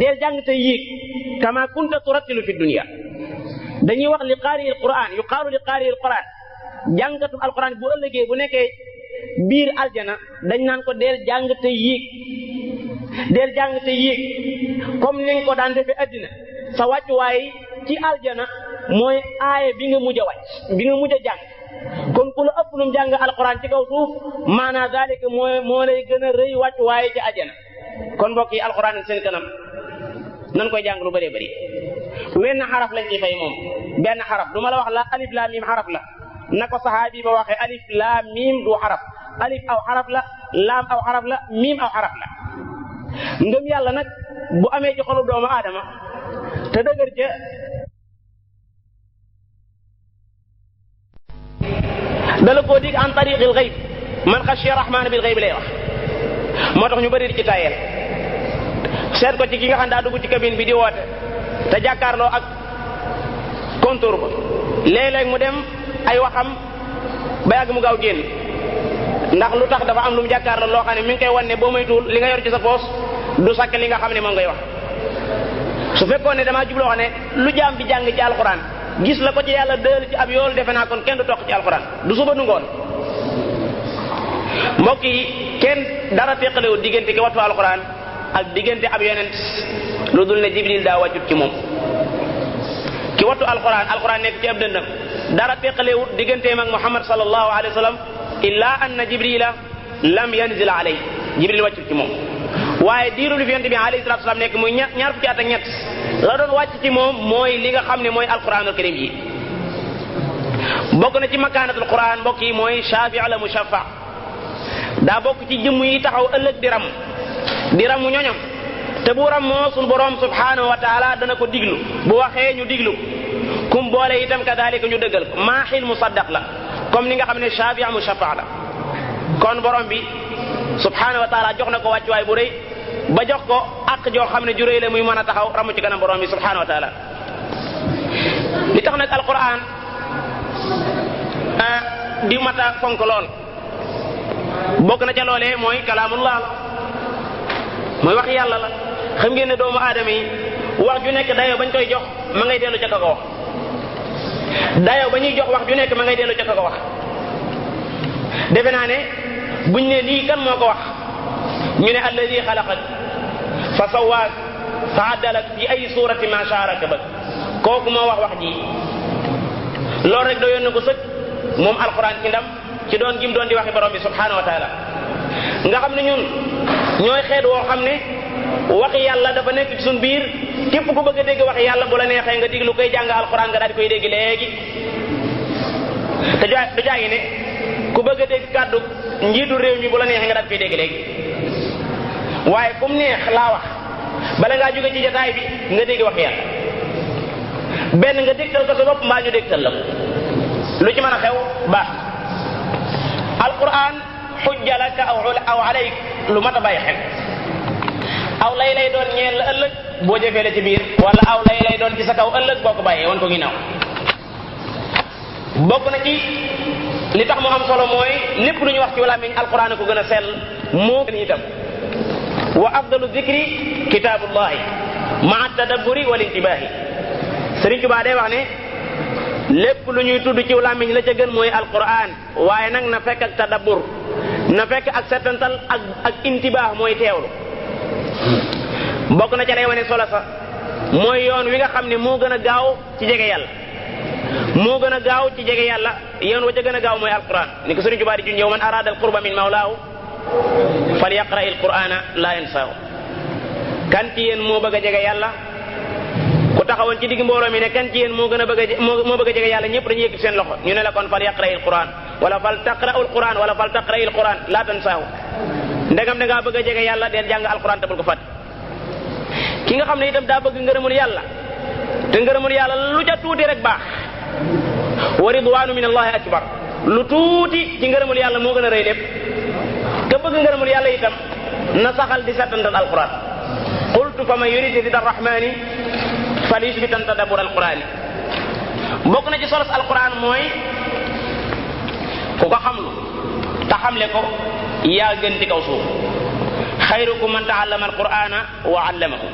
deel jàng te yéeg kama kunta turattilu fi dunya dañuy wax li qaari alquran yuqaalu li qaari alquran jàngatu alquran bu ëllëgee bu nekkee biir aljana dañ naan ko deel jàng te yéeg deel jàng te yéeg comme ni nga ko daan defee addina sa wàccuwaay ci aljana mooy aaya bi nga mujj a wàcc bi nga mujj a jàng kon ku la ëpp lu mu jàng alquran ci kaw suuf maanaa zalika moo lay gën a rëy wàccuwaay ci aljana kon mbokk yi alquran seen kanam nan koy jàng lu bëree bëri wenn xaraf lañ ci fay moom benn xaraf du ma la wax la alif laam miim xaraf la na ko saxaabi ba waxee alif laam miim du xaraf alif aw xaraf la laam aw xaraf la miim aw xaraf la ngëm yàlla nag bu amee ci xolu doomu aadama te dëgër ca dala koo dig an tariqil xayb man xashiya rahmaana bil xayb lay wax moo tax ñu bëri di ci tayeel seet ko ci ki nga xam daa dugg ci cabine bi di woote te jàkkaarloo ak contour ba léeg-léeg mu dem ay waxam ba yàgg mu gaaw génn ndax lu tax dafa am lu mu jàkkaarloo loo xam ne mi ngi koy wan ne boo moytuwul li nga yor ci sa poos du sakk li nga xam ne moom ngay wax su fekkoon ne damaa jubloo xam ne lu jaam bi jàng ci alxuraan gis la ko ci yàlla dël ci ab yool defe naa kon kenn du toq ci alxuraan du suba du ngoon mbokk yi kenn dara teqalewul diggante ki wattu alxuraan ak diggante ab yonent lu dul ne jibril daa wàccut ci moom ki wattu alxuraan nekk ci ab dëndam dara teqalewul digganteem ak muhammad sallallahu alayhi wa sallam illa anna jibrila lam yanzil alay jibril wàccut ci moom waaye diiru li fi yonent bi alayhi salatu wasallam nekk muy ñaar fukki at ak ñett la doon wàcc ci moom mooy li nga xam ne mooy alquranul karim yi bokk na ci makaanatul quran mbokk yi mooy shafi la mushaffa daa bokk ci jëmm yi taxaw ëllëg di ramu ñoñam te bu ramoo suñu borom subhanahu wa taala dana ko diglu bu waxee ñu diglu kum boole itam kadalika ñu dëggal ko maaxil musaddaq la comme ni nga xam ne shafi mushaffa la kon borom bi subhanahu wa taala jox na ko wàccuwaay bu rëy ba jox ko ak joo xam ne ju rëy la muy mën a taxaw ramu ci kanam borom bi subhanahu wa taala li tax nag alquran di mata fonk lool bokk na ca loolee mooy kalaamullah la mooy wax yàlla la xam ngeen ne doomu aadama yi wax ju nekk dayoo bañ koy jox ma ngay dellu ca ka ko wax dayoo ba ñuy jox wax ju nekk ma ngay dellu ca ka ko wax defe naa ne buñ ne lii kan moo ko wax ñu ne alladi xalaqak fa sawaak fa addalak fi ay surati ma shaa rakabak kooku moo wax ji loolu rek doyoon na ko sëkk moom alquran ci ndam ci doon gim doon di waxi borom bi subhanahu wa taala nga xam ne ñun ñooy xeet woo xam ne waxi yàlla dafa nekk ci suñ biir képp ku bëgg a dégg waxi yàlla bu la neexee nga diglu koy jàng alquran nga daal di koy dégg léegi te du jaagi ne ku bëgg a dégg kàddu njiitu réew mi bu la neexee nga daal di koy dégg léegi waaye fu mu neex laa wax bala ngaa jóge ci jotaay bi nga dégg wax yàlla benn nga dégtal ko sa bopp mbaa ñu dégtal la lu ci mën a xew baax alquran xujja laka aw alayk lu mat a bàyyi xel aw lay doon ñeel la ëllëg boo jëfee la ci biir wala aw lay doon ci sa kaw ëllëg boo ko bàyyee wan ko ginnaaw bokk na ci li tax mu am solo mooy lépp lu ñu wax ci làmmiñ alquran a ko gën a sell moo gën itam wa afdalu dikri kitaabullahi maa tadabburi wal intibaahi Sëriñ Tuubaa day wax ne lépp lu ñuy tudd ci làmmiñ la ca gën mooy alquran waaye nag na fekk ak tadabbur na fekk ak settantal ak intibaax mooy teewlu bokk na ca lay wane solo sa mooy yoon wi nga xam ne moo gën a gaaw ci jege yàlla moo gën a gaaw ci jege yàlla yoon wa ca gën a gaaw mooy alquran ni ko Sëriñ Tuubaa di junjee man arada al qurba min mawlaahu fal yaqra il qur'ana la yansaahu kan ci yéen moo bëgg a jege yàlla ku taxawoon ci digg mbooloo mi ne kan ci yéen moo gën a bëgg a jege yàlla ñëpp dañuy yëkkati seen loxo ñu ne la kon fal yaqra il qur'an wala fal taqra il qur'an wala fal taqra il qur'an la tansaahu ndegam da ngaa bëgg a jege yàlla deel jàng alquran te bul ko fàtte ki nga xam ne itam daa bëgg ngërëmul yàlla te ngërëmul yàlla lu ca tuuti rek baax wa ridwaanu min allahi akbar lu tuuti ci ngërëmul yàlla moo gën a rëy lépp ka bëgg ngërëmul yàlla itam na saxal di settantal alquran qultu fa man yurid rida arrahmani falyusbitan tadabbur alqurani. bokk na ci solos alquran mooy ku ko xamlu te xamle ko yaa gën ci kaw suuf. xayrukum man taallama alqurana wa allamahu.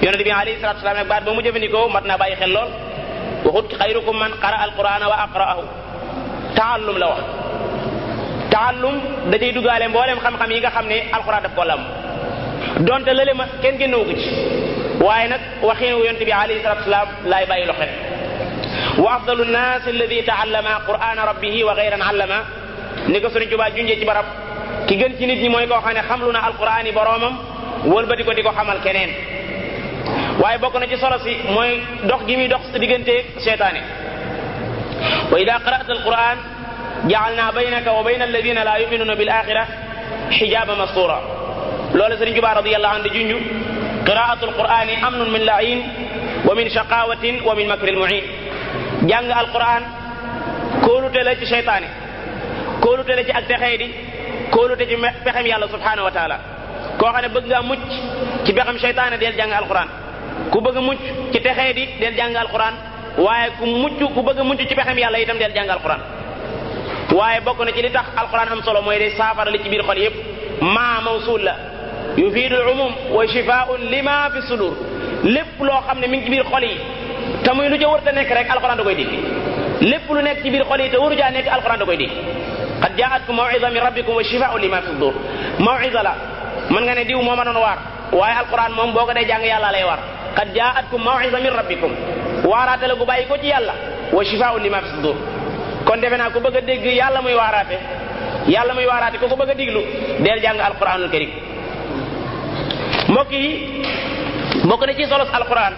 yonente bi alayhi salatu wasalaam nag baat ba mu jëfandikoo mat naa bàyyi xel lool. waxut xayrukum man qara alqurana wa aqra'ahu. taallum la wax. taallum da cay duggaale mboolem xam-xam yi nga xam ne alquran daf ko lam donte lële ma kenn génnewu ko ci waaye nag waxinu yonente bi alayhi salatu wasalaam laay bàyyi loxet. wa afdalu nnaas alladi taallama qur'ana rabbihi wa gayran allama. ni ko Sëriñ Tuubaa junjee ci barab ki gën ci nit ñi mooy koo xam ne xamlu na alquran yi boroomam wëlbati ko di ko xamal keneen. waaye bokk na ci solo si mooy dox gi muy dox digganteeg seytaane. wa ida qara'ta alquran ja'alna baynaka wa bayna alladina la yu'minuna bil axira xijaaba mastura. loolu Sëriñ Tuubaa radiyallahu anhu di junju qira'atu alqurani amnun min la'in wa min shaqawatin wa min makril mu'in. jàng alquran kóolute la ci seytaane, kóolute la ci ak texee di, kóolute ci pexem yàlla subhanahu wa taala. koo xam ne bëgg nga mucc ci pexem seytaane del jàng alquran, ku bëgg a mucc ci texee di del jàng alquran, waaye ku bëgg a mucc ci pexem yàlla itam del jàng alquran. waaye bokk na ci li tax alquran am solo mooy day saafara li ci biir xol yépp. maa mawsul la yufiidu al umum wa shifaa'un lima fi sudur. lépp loo xam ne mi ngi ci biir xol yi te muy lu ca wër te nekk rek alquran da koy dégg. lépp lu nekk ci biir xol yi te waru caa nekk alquran da koy dégg. qad jaa'atkum maw'iza min rabbikum wa shifaa'un lima fi sudur. maw'iza la mën nga ne diw moo ma doon waar, waaye alquran moom boo ko dee jàng yàlla lay war. qad jaa'atkum maw'iza min rabbikum. waaraate la gu bàyyi ko ci yàlla. wa shifaa'un lima fi sudur. kon defe naa ku bëgg a dégg yàlla muy waaraate ku ko bëgg a diglu del jàng alquranul karim. mbokk yi bokk na ci solos alquran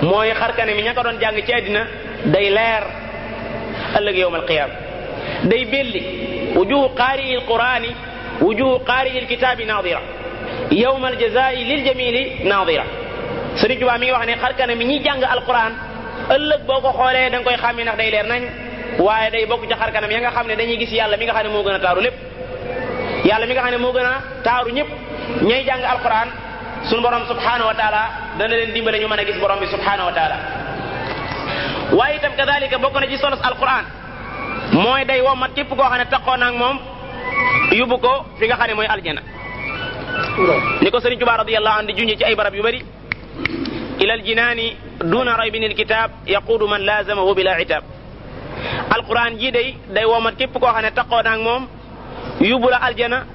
mooy xarkane mi ña ko doon jàng ci àddina day leer ëllëg yawmal qiyaama. day belli wujuhu qaari'il qur'ani wujuhu qaari'il kitaabi naadira yawmal jazaa'i lil jamiili naadira. Sëriñ Tuubaa mi ngi wax ne xarkane mi ñi jàng alquran ëllëg boo ko xoolee da nga koy xàmmee ndax day leer nañ. waaye day bokk ci xar kanam ya nga xam ne dañuy gis yàlla mi nga xam ne moo gën a taaru lépp. yàlla mi nga xam ne moo gën a taaru ñëpp ñay jàng alquran sunu borom subhanahu wa taala dana leen dimbale ñu mën a gis borom bi subhanahu wa taala. waaye itam kadalika bokk na ci solos alquran mooy day womat képp koo xam ne taxoon ak moom yóbbu ko fi nga xam ne mooy aljana. ni ko Sëriñ Tuubaa radiyallahu anhu di junjee ci ay barab yu bari. ila aljinaani duna raybin alkitab yaquudu man laazamahu bila itab. alquran ji day womat képp koo xam ne taxoo naag moom yóbbu la aljana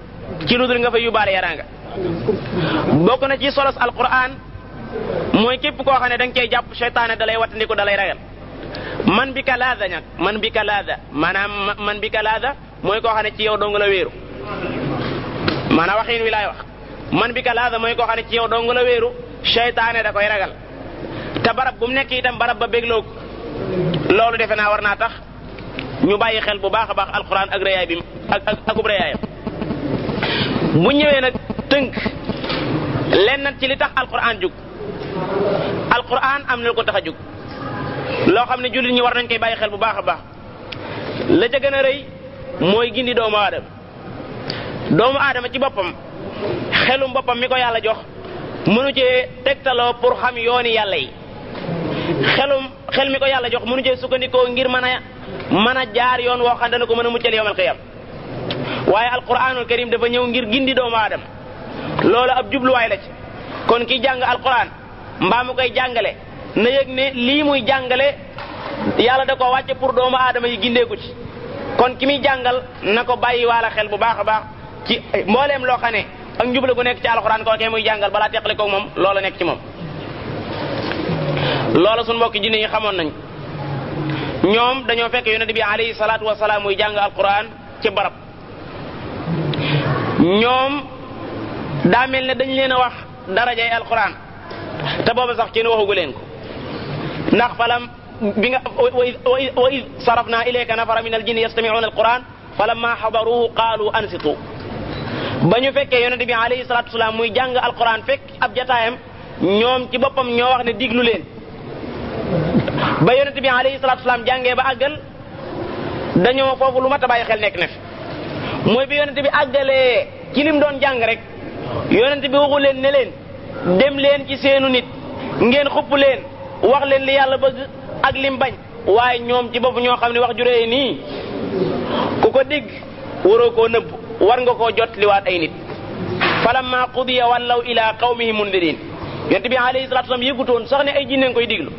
ci lu dul nga fa yóbbaale yaraanga. bokk na ci solos alquran mooy képp koo xam ne da nga cay jàpp seytaane da lay wattandiku da lay ragal. man bi ka laada ñag man bi ka laada maanaam man bi ka laada mooy koo xam ne ci yow dong la wéeru. maanaam waxin wi laay wax man bi ka laada mooy koo xam ne ci yow dong la wéeru seytaane da koy ragal te barab bu mu nekk itam barab ba bégloo ko. loolu defe naa war naa tax ñu bàyyi xel bu baax a baax alquran ak reyaay bi akub reyaayam. bu ñëwee nag tënk lenn ci li tax alquran jug. alquran am na lu ko tax a jug loo xam ne jullit ñi war nañ koy bàyyi xel bu baax a baax. la ca gën a rëy mooy gindi doomu aadama. doomu aadama ci boppam xelum boppam mi ko yàlla jox mënu cee tegtaloo pour xam yooni yàlla yi. xel mi ko yàlla jox mënu cee sukkandikoo ngir mën a jaar yoon woo xam dana ko mën a muccal yawmal qiyaam. waaye alquranul karim dafa ñëw ngir gindi doomu aadama. loolu ab jubluwaay la ci. kon ki jàng alquran mbaa mu koy jàngale na yëg ne lii muy jàngale yàlla da ko wàcce pour doomu aadama yi gindeeku ci. kon ki muy jàngal na ko bàyyi waala xel bu baax a baax ci mbooleem loo xam ne ak njublu gu nekk ci alquran koo kee muy jàngal balaa teqale koog moom loola nekk ci moom. loola suñu mbokki jinne yi xamoon nañ ñoom dañoo fekk yonent bi alayhi salaatu wasalaam muy jàng alquran ci barab. ñoom daa mel ne dañ leen a wax darajay alquran te booba sax kenn waxugu leen ko ndax falam bi nga wa id sarafna ilayka nafara min aljinni yastami'una alquran falamma hadaruhu qaalu ansitu. ba ñu fekkee yonent bi alayhi salaatu wasalaam muy jàng alquran fekk ab jataayam ñoom ci boppam ñoo wax ne diglu leen. ba yonent bi alayhi salaatu wasalaam jàngee ba àggal dañoo foofu lu mat a bàyyi xel nekk na fi mooy bi yonent bi àggalee ci lim doon jàng rek yonent bi waxu leen ne leen dem leen ci seenu nit ngeen xupp leen wax leen li yàlla bëgg ak lim bañ waaye ñoom ci bopp ñoo xam ne wax ju rëy nii ku ko dégg waroo koo nëbb war nga koo jot liwaat ay nit falamma qudiya wallaw ila qawmihim mundirin yonent bi alayhi salatu wasallam yëgutoon sax ne ay jinne nga koy diglu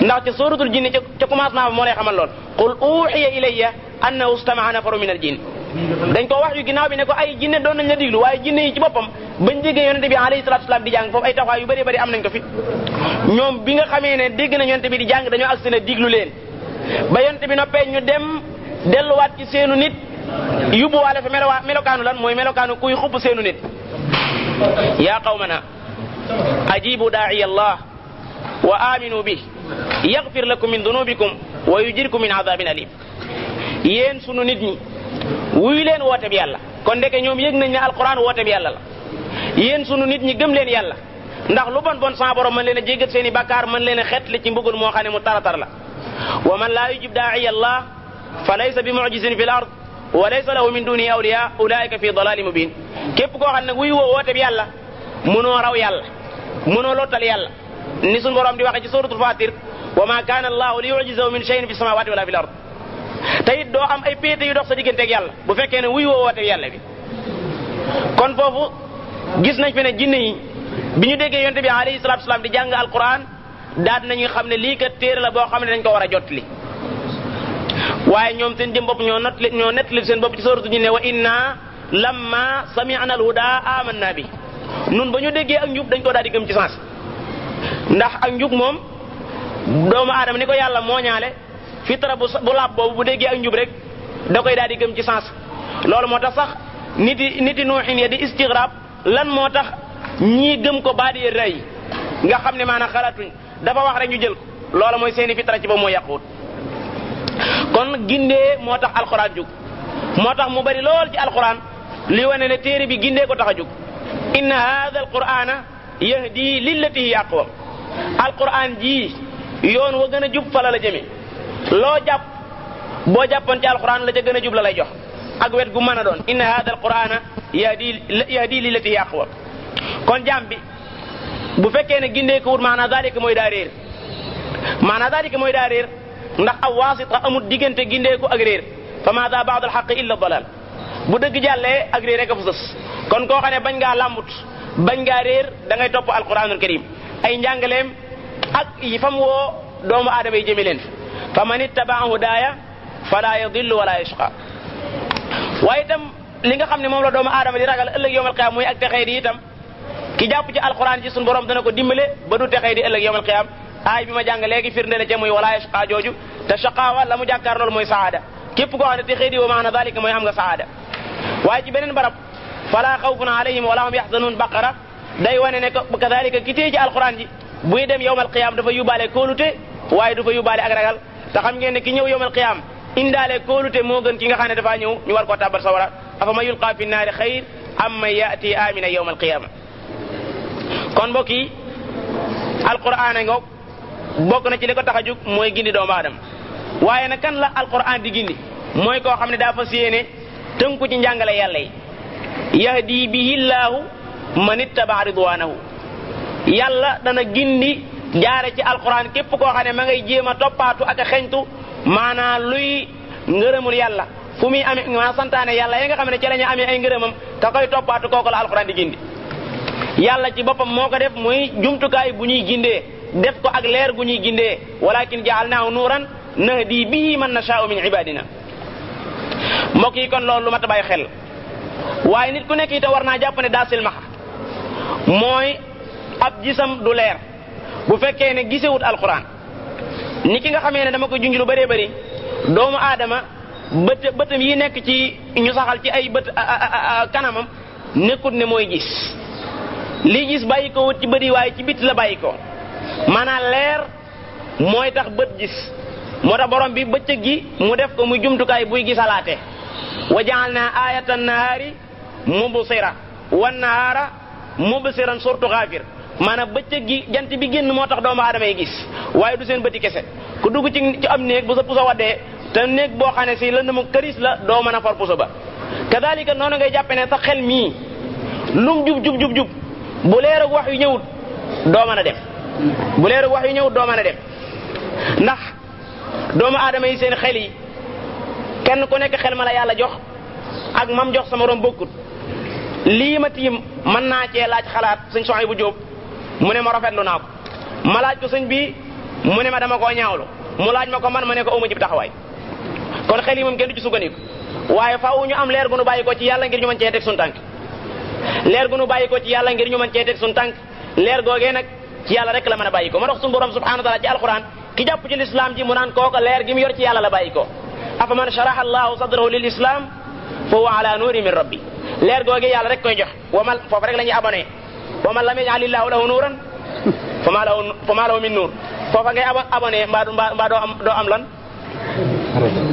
ndax ca suratul jinne ca commencement ba moo lay xamal lool qul uhiya ilayya annahu istama'a nafarun min al jinn dañ ko wax yu ginnaaw bi ne ko ay jinne doon nañ la diglu waaye jinne yi ci boppam bañ déggee yonent bi alayhi salatu wasallam di jàng foofu ay taxawaay yu bëri bëri am nañ ko fi ñoom bi nga xamee ne dégg nañ yonent bi di jàng dañoo agsi ne diglu leen ba yonent bi noppee ñu dem delluwaat ci seenu nit yóbbuwaale fa melokaanu lan mooy melokaanu kuy xupp seenu nit yaa qawmana ajibu daa'iya allah wa aminu bi yaghfir lakum min dunubikum wa yujirkum min adhabin alim yéen sunu nit ñi wuy leen woote bi yàlla kon ndeke ñoom yëg nañ ne alquran woote bi yàlla la yéen sunu nit ñi gëm leen yàlla ndax lu bon bon sa borom mën leen a jéggat seen i bakkaar mën leen a xeetli ci mbugal moo xam ne mu taratar la wa man laa yujib daa'iya allah fa laysa bi mu'jizin fil ard wa laysa lahu min dunihi awliya ulaika fi dalalin mubin képp koo xam ne wuy woo woote bi yàlla mënoo raw yàlla mënoo lottal yàlla ni suñu borom di waxe ci suratul fatir wa ma kana allahu li yu'jizahu min shay'in fi samawati wala fil ard te it doo am ay péete yu dox sa digganteeg yàlla bu fekkee ne wuy woo woote bi yàlla bi kon foofu gis nañ fi ne jinne yi bi ñu déggee yonte bi alayhi salatu wasalam di jàng alquran daal nañu xam ne lii kat téere la boo xam ne dañ ko war a jottali waaye ñoom seen jëm bopp ñoo nettali seen bopp ci sooratu jinne wa inna lamma sami'na alhuda amanna bi nun ba ñu déggee ak njub dañ ko daal di gëm ci sens ndax ak njub moom doomu aadama ni ko yàlla moo ñaale fitra bu laab boobu bu déggee ak njub rek da koy daal di gëm ci sens loolu moo tax sax niti nuuxin ya di istigrab lan moo tax ñii gëm ko baa di rëy nga xam ne maanaam xalaatuñ dafa wax rek ñu jël ko loolu mooy seeni fitra ci ba moo yàquwut kon gindee moo tax alquran jug moo tax mu bari lool ci alquran li wane ne téere bi gindee ko tax a jug inna hadha alqur'ana yahdi lillati hiya aqwam alquran ji yoon wa gën a jub fala la jëme loo jàpp boo jàppoon ci alquran la ca gën a jub la lay jox ak wet gu mën a doon inna hadha alqur'ana yahdi lillati hiya aqwam kon jaam bi bu fekkee ne gindee ko wut maanaam dalika mooy daa réer maanaam dalika mooy daa réer ndax aw waasita amul diggante gindeeku ak réer fa maada ba'da al-haqq illa dalal bu dëgg jàllee ak réer rek a fa sës kon koo xam ne bañ ngaa làmbut bañ ngaa réer da ngay topp alquranul karim ay njàngaleem ak yi fam woo doomu aadama yi jëme leen fa man ittaba'a hudaaya fala yadillu wala yashqa waaye itam li nga xam ne moom la doomu aadama di ragal ëllëg yawmal qiyaam muy ak texee di itam ki jàpp ci alquran ci suñu borom dana ko dimbale ba du texee di ëllëg yawmal qiyaam aay bi ma jàng léegi firndele ca muy wala yashqa jooju te shaqaawa la mu jàkkaar loolu mooy saada képp koo xam ne texee di wa maana dalika mooy am nga saada waaye ci beneen barab fala xawfun alayhim wala hum yaxzanun baqara day wane ne ko kadalika ki téye ci alquran ji buy dem yawmal qiyaam dafa yóbbaale kóolute waaye du fa yóbbaale ak ragal te xam ngeen ne ki ñëw yawmal qiyaam indaale kóolute moo gën ki nga xam ne dafaa ñëw ñu war koo tàbbal sawara afa man yulqa fi naari xayr am man yaati amina yawmal qiyaama kon mbokk yi alquran a ngoog bokk na ci li ko tax a jóg mooy gindi doomu aadama waaye nag kan la alquran di gindi mooy koo xam ne daa fas yéene tënku ci njàngale yàlla yi yahdi bihi llaahu man ittaba ridwanahu yàlla dana gindi jaare ci alquran képp koo xam ne ma ngay jéem a toppaatu ak a xeñtu maanaa luy ngërëmul yàlla fu muy amee maa santaane yàlla yi nga xam ne ci la ñu amee ay ngërëmam ka koy toppaatu kooku la alquran di gindi yàlla ci boppam moo ko def muy jumtukaay bu ñuy gindee def ko ak leer gu ñuy gindee walakin ja'alnaahu nuuran nahdi bihi man nashaa'u min ibadina mbokk yi kon loolu lu mat a bàyyi xel waaye nit ku nekk itam war naa jàpp ne daa silmaxa mooy ab gisam du leer bu fekkee ne gisewut alquran ni ki nga xamee ne dama ko junj lu bëree bëri doomu aadama bëtam yi nekk ci ñu saxal ci ay bët kanamam nekkut ne mooy gis li gis bàyyi ko wut ci bëri waaye ci biti la bàyyi ko maanaam leer mooy tax bët gis moo tax borom bi bëccëg gi mu def ko muy jumtukaay buy gisalaate wa ja'alna ayatan nahaari mubsira wan nahaara mubsiran surtu Ghafir maanaam bëccëg gi jant bi génn moo tax doomu aadama yi gis waaye du seen bëti kese ku dugg ci am néeg bu sa puso waddee te néeg boo xam ne si lëndëm këris la doo mën a for puso ba kadalika noonu ngay jàppe ne sa xel mii lum jub bu leer ak wax yu ñëwut doo mën a dem bu leeru wax yu ñëw doo mën a dem ndax doomu aadama yi seen xel yi kenn ku nekk xel ma la yàlla jox ak mam jox sa morom bokkut lii ma tiim mën naa cee laaj xalaat sëñ Souhaïbou Diop mu ne ma rafetlu naa ko ma laaj ko sëñ bi mu ne ma dama koo ñaawlu mu laaj ma ko man ma ne ko awma ci taxawaay kon xel yi moom kenn du ci sukkandiku waaye faaw ñu am leer gu nu bàyyi ko ci yàlla ngir ñu mën cee teg suñu tànk leer gu nu bàyyi ko ci yàlla ngir ñu mën cee teg suñu tànk leer googee nag ci yàlla rek la mën a bàyyi ko ma dox suñu borom subhanahu wa taala ci alquran ki jàpp ci l'islam ji mu naan kooka leer gi mu yor ci yàlla la bàyyi ko afa man sharaha allahu sadrahu lil islam fa huwa ala nuuri min rabbi leer googee yàlla rek koy jox wamal foofu rek la ñuy abonné waman lam yaj'al illahu lahu nuuran fa ma lahu min nuur foofa ngay abonné mbaa doo am lan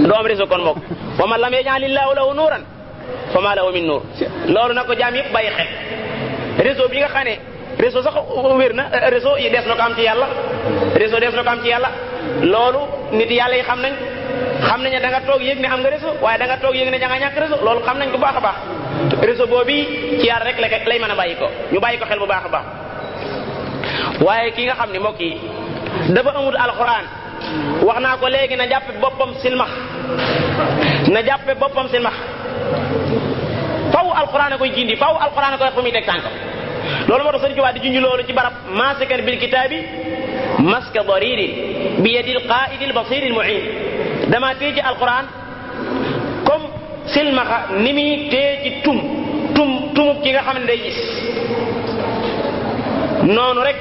doo am réseau kon mook waman lam yaj'al illahu lahu nuuran fa ma lahu min nuur loolu nag ko jaam yëpp bàyyi xel réseau bi nga xam ne réseau sax wér na réseau yi des na ko am ci yàlla réseau des na ko am ci yàlla loolu nit yàlla yi xam nañ ne da nga toog yëg ne am nga réseau waaye da nga toog yëg ne da nga ñàkk réseau loolu xam nañ ko baax a baax réseau boobu ci yàlla rek lay mën a bàyyi ko ñu bàyyi ko xel bu baax a baax waaye ki nga xam ne mbokk yi dafa amul alxuraan wax naa ko léegi na jàppe boppam silmax faw alxuraan a koy jindi faw alxuraan a koy wax fu muy teg tànkam loolu moo tax Sëriñ Tuubaa di junj loolu ci barab maasikan bil kitaabi maska daririn bi yadil qaa'idil basiril mu'in dama téye ci alxuraan comme silmaxa ni muy téye ci tumub ki nga xam ne day gis noonu rek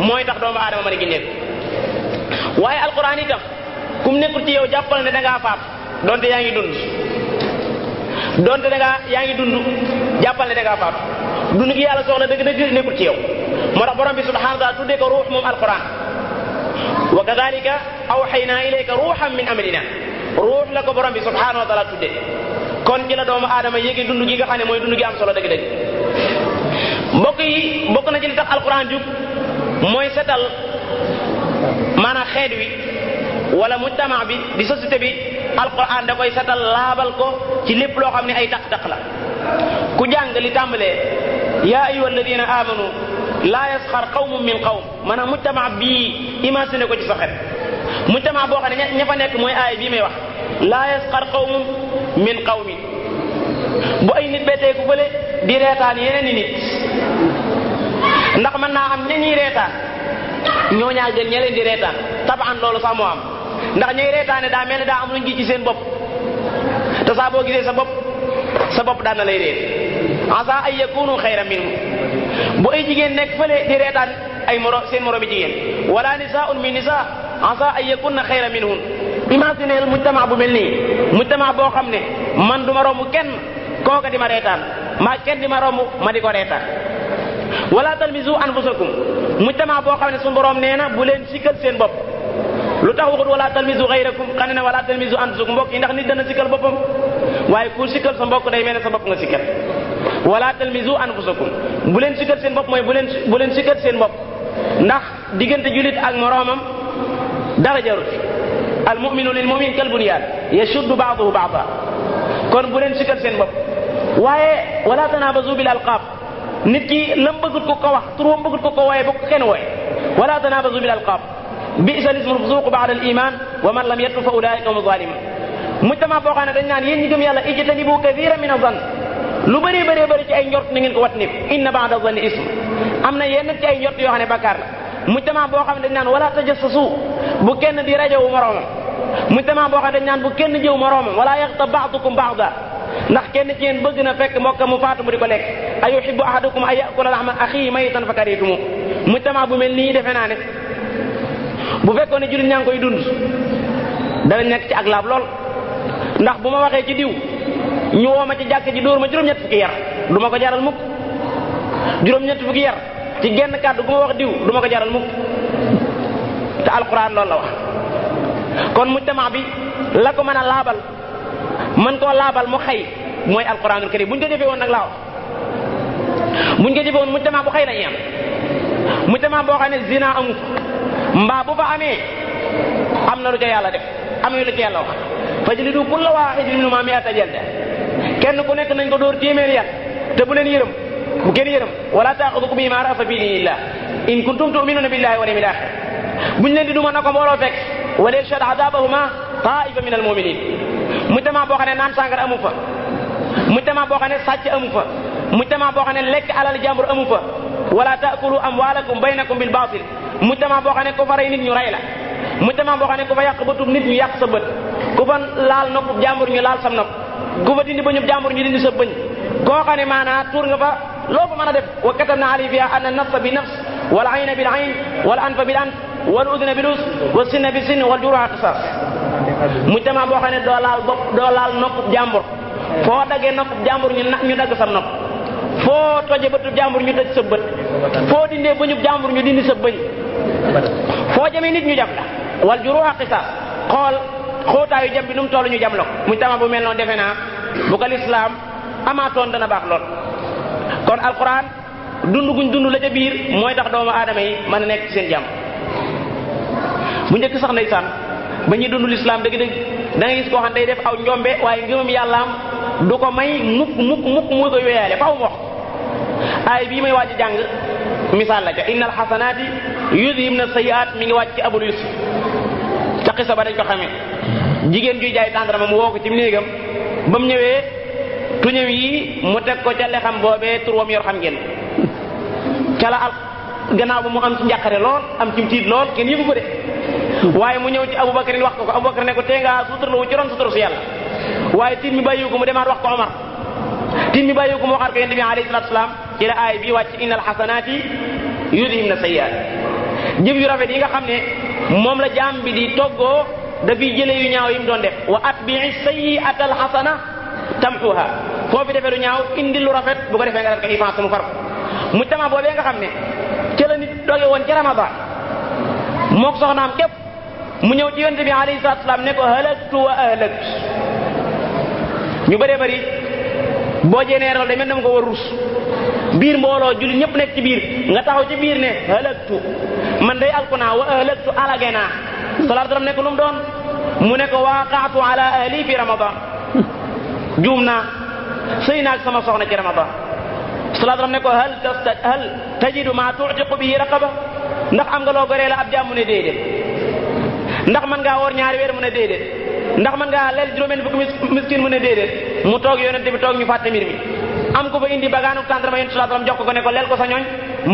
mooy tax doomu aadama mën a gindeeku waaye alxuraan itam kum nekkul ci yow jàppal ne da ngaa faat donte yaa ngi dund jàppal ne da ngaa faat dund gi yàlla soxla dëgg nekkul ci yow moo tax borom bi subhanahu wa taala tuddee ko ruux moom alquran wa kadalika awxaynaa ilayka ruuxan min amrina ruux la ko borom bi subhanahu wa taala tuddee kon ci la doomu aadama yéegi dund gi nga xam ne mooy dund gi am solo dëgg-dëgg bokk na ci li tax alquran jub mooy setal maanaam xeet wi wala mujtama bi di société bi alquran da koy setal laabal ko ci lépp loo xam ne ay taq-taq la ku jàng li tàmbalee yaa ayyuha alladina amanu laa yasxar qawmun min qawm maanaam mujtama bii imaginer ko ci sa xel mujtama boo xam ne ña fa nekk mooy aay bii may wax laa yasxar qawmun min qawmin bu ay nit bettee ku fële di reetaan yeneen i nit ndax mën naa am ña ñuy reetaan ñoo ñaa gën ña leen di reetaan tabaan loolu sax moo am ndax ñay reetaane daa mel ne daa am luñ gi ci seen bopp te saa boo gisee sa bopp daan na lay réer asa ay yakunu xayran minhum bu ay jigéen nekk fële di reetaan seen moromi jigéen wala nisaun min nisa asa ay yakunna xayran minhum imagineel mujtama bu mel nii mujtama boo xam ne man du ma romb kenn kooka di ma reetaan maa kenn di ma romb ma di ko reetaan wala talmizu anfusakum mujtama boo xam ne suñu borom nee na bu leen sikkal seen bopp lu tax waxut wala talmizu xayrakum xam ne wala talmizu anfusakum mbokk yi ndax nit dana sikkal boppam waaye ku sikkal sa mbokk day mel ne sa bopp nga sikkal wala talmizu anfusakum bu leen sikkal seen bopp mooy bu leen sikkal seen bopp ndax diggante julit ak moroomam dara jarut al muminu lil mumin kal bunyaan yashuddu ba'duhu ba'da kon bu leen sikkal seen bopp waaye wala tanabazu bil alqaab nit ki lam bëggut ko wax turam bëggut ko waaye bokk kenn wooye wala tanabazu bil alqaab bi'sa lismul fusuuq ba'da al iman wa man lam yatub fa ulaa'ika hum zalimun mujtama boo xam ne dañ naan yéen ñi gëm yàlla ijtanibu kathiran min az-zann lu bëree ci ay njort na ngeen ko wat nit inna ba'da zanni ism am na yenn ci ay njort yoo xam ne bakkaar la mujtama boo xam ne dañ naan wala tajassasu bu kenn di rajowu moroomam mujtama boo xam ne dañ naan bu kenn jëw moroomam wala yaghtab ba'dukum ba'da ndax kenn ci yéen bëgg na fekk mbokk mu faatu mu di ko lekk ayuhibbu ahadukum an ya'kula lahma akhihi maytan fakarihtumu mujtama bu mel nii defe naa ne bu fekkoon ne jullit ñaa ngi koy dund dana nekk ci ak laab lool ndax bu ma waxee ci diw ñu woo ma ci jàkk ji dóor ma juróom-ñett fukki yar du ma ko jaral mukk juróom-ñett fukki yar ci genn kàddu gu ma wax diw du ma ko jaral mukk te alquran loolu la wax kon mujtama bi la ko mën a laabal mën koo laabal mu xëy mooy alquranul karim buñ ko jëfee woon nag laa wax buñ ko jëfee woon mujtama bu xëy la ñuy am mujtama boo xam ne zina amu mbaa bu fa amee am na lu ca yàlla def am na lu ca yàlla wax fajlidu kulla waahidin minhumaa mi'ata jalda kenn ku nekk nañ ko dóor téeméer yar te bu leen yërëm bu kenn yërëm wala taaxudukum bihimaa ra'fa fi diinillah in kuntum tu'minuuna billahi wal yawmil aaxir buñ leen di duma na ko mbooloo fekk wala yashhad adaabahuma taa'ifa min al mu'minin mujtama boo xam ne naan sàngara amu fa mujtama boo xam ne sàcc amu fa mujtama boo xam ne lekk alal jàmbur amu fa wala taakulu amwaalakum baynakum bil baatil mujtama boo xam ne ku fa rey nit ñu rey la mujtama boo xam ne ku fa yàq bëtub nit ñu yàq sa bët ku fa laal noppub jàmbur ñu laal sam nopp ku fa dindi bëñub jàmbur ñu dindi sa bëñ koo xam ne maanaa tuur nga fa loo fa mën a def wa katabna alayhi fiha anna nafsa bi nafs wal ayna bil ayn wal anfa bil anf wal udna bil udn wa sinna bi sinn wal juruha qisas mujtama boo xam ne doo laal bopp doo laal noppub jàmbur foo daggee noppub jàmbur ñu dagg sam nopp foo toje bëtub jàmbur ñu tëj sa bët foo dindee bëñub jàmbur ñu dindi sa bëñ foo jamee nit ñu jam la wal juruha qisas xool xóotaayu jam bi nu mu toll ñu jam la ko mujtama bu mel noonu defe naa bu ko lislaam amaatoon dana baax lool kon alquran dund guñ dund la ca biir mooy tax doomu aadama yi mën a nekk ci seen jàmm bu njëkk sax ndeysaan ba ñuy dund lislaam dëgg-dëgg da ngay gis koo xam day def aw njombe waaye ngëmam yàllaam du ko may mukk muy koy weyaale faaw mu wax aay bii may wàcc jàng misaal la ca innal xasanaati yudhibna sayyi'aat mi ngi wàcc ci abul yusuf ca xisa ba dañ ko xamee jigéen juy jaay tàndarama mu woo ko ci néegam ba mu ñëwee tuñam yi mu teg ko ca lexam boobee tur wam yor xam ngeen ca la al gannaaw ba mu am ci njàqare lool am ci tiit lool kenn yëgu ko de waaye mu ñëw ci Abubakar wax ko Abubakar ne ko tee ngaa suturlu ci ron sutur si yàlla waaye tiit mi bàyyi ko mu demaat wax ko Omar tiit mi bàyyi ko mu waxaat ko yonent bi alayhi salaatu salaam ci la aay bi wàcc innal xasanaati yudhibna sayyi'aat jëf yu rafet yi nga xam ne moom la jaam bi di toggoo dafiy jële yu ñaaw yi mu doon def wa atbi'i sayyi'ata al xasana tamhuha foofu defee lu ñaaw indi lu rafet bu ko defee nga def ko ifance mu far ko mujtama boobee nga xam ne ca la nit doge woon ci Ramadan mook soxnaam képp mu ñëw ci yonent bi alayhi salaatu salaam ne ko halaktu wa ahlaktu ñu bëree bëri boo jeenee loolu day mel ne mu ko war rus biir mbooloo jullit ñëpp nekk ci biir nga taxaw ci biir ne halaktu man day alku naa wa ahlaktu alage naa salaatu salaam ne ko lu mu doon mu ne ko waaqaatu ala ahli fi Ramadan juum naa sëy naag sama soxna ci Ramadan salaatu salaam ne ko hal tajidu ma tu'tiqu bihi raqaba ndax am nga loo goree la ab jaam mu ne déedéet ndax mën ngaa woor ñaari weer mu ne déedéet ndax mën ngaa leel juróomeen fukki miskin mu ne déedéet mu toog yonent bi toog ñu fàtte mbir mi am ko fa indi bagaanu tàndarma yonent salaatu salaam jox ko ne ko leel ko sa ñooñ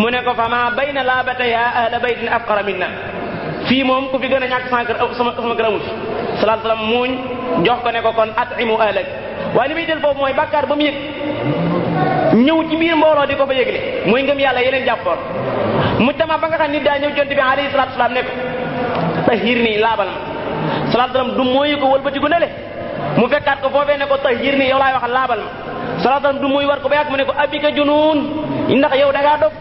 mu ne ko fa ma bayna laabatayha ahla baytin afqara minna fii moom ku fi gën a ñàkk sama kër amul salaatu salaam muuñ jox ko ne ko kon at'imu ahlak waaye li muy jël foofu mooy bàkkaar ba mu yëg ñëw ci biir mbooloo di ko fa yëgle muy ngëm yàlla yeneen jàppoon mujtama ba nga xam nit daa ñëw jonte bi alayhi salaatu salaam ne ko tahir nii laabal ma salaatu salaam du mooyu ko wëlbatiku ne le mu fekkaat ko foofee ne ko tahir nii yow laay wax laabal ma salaatu salaam du mooy war ko ba yàgg mu ne ko abika junuun ndax yow da ngaa dof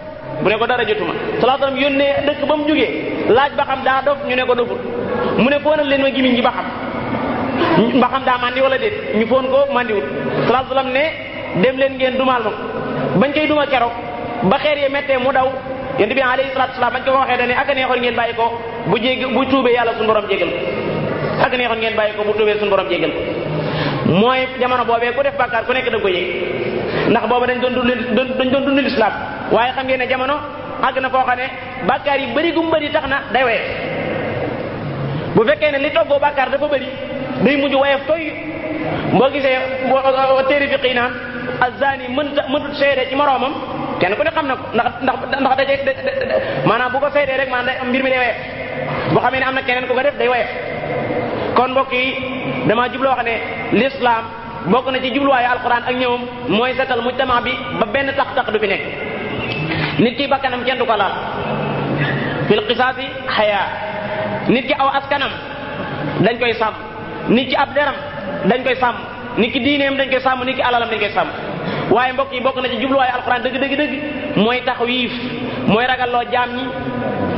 mu ne ko dara jotuma salaatu salaam yónnee dëkk ba mu jógee laaj ba xam daa dof ñu ne ko dofut mu ne foonal leen ma gimiñ gi ba xam daa mandi wala déet ñu foon ko mandiwut salaatu salaam ne dem leen ngeen dumaal ma bañ koy duma keroog ba xeer yi méttee mu daw yonent bi alayhi salaatu salaam bañ ko waxee dañ ne ak a neexoon ngeen bàyyi ko bu tuubee yàlla suñu borom jégal ko ak a neexoon ngeen bàyyi ko bu tuubee suñu borom jégal ko mooy jamono boobee ku def bàkkaar ku nekk da ko yëg ndax booba dañ doon dund lislaam waaye xam ngeen ne jamono àgg na foo xam ne bàkkaar yi bëri gum bëri tax na day woyof bu fekkee ne li toggoo bàkkaar dafa bëri day mujj woyof toy boo gisee téere fiq yi naan azzaani mënut seede ci moroomam kenn ku ne xam na ko ndax daje maanaam bu ko seedee rek maanaam mbir mi day woyof boo xamee ne am na keneen ku ko def day woyof kon mbokk yi dama jubloo xam ne l'islam bokk na ci jubluwaayu alquran ak ñëwam mooy setal mujtama bi ba benn tax du fi nekk nit ki bakkanam kenn du ko laal fil qisaasi xayaa nit ki aw askanam dañ koy sàmm nit ki ab deram dañ koy sàmm nit ki diineem dañ koy sàmm nit ki alalam dañ koy sàmm waaye mbokk yi bokk na ci jubluwaayu alquran dëgg mooy taxwiif mooy ragalloo jaam ñi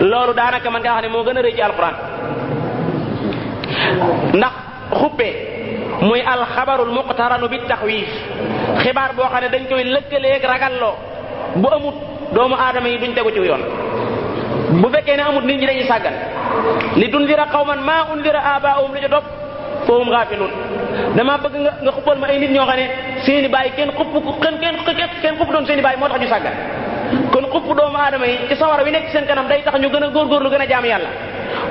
loolu daanaka man nga wax ne moo gën a rëy ci alquran ndax xuppe muy alxabarul muqtaranu bi taxwiif xibaar boo xam ne dañ koy lëkkaleeg ragalloo bu amut doomu aadama yi duñ tegu ci yoon bu fekkee ne amut nit ñi dañuy sàggan li tundira qawman ma undira abaahum li ca topp fahum gaafiluun dama bëgg nga xuppal ma ay nit ñoo xam ne seeni baay kenn xupp doon seeni baay moo tax ñu sàggan kon xupp doomu aadama yi ci sawara wi nekk seen kanam day tax ñu gën a góorgóorlu gën a jaam yàlla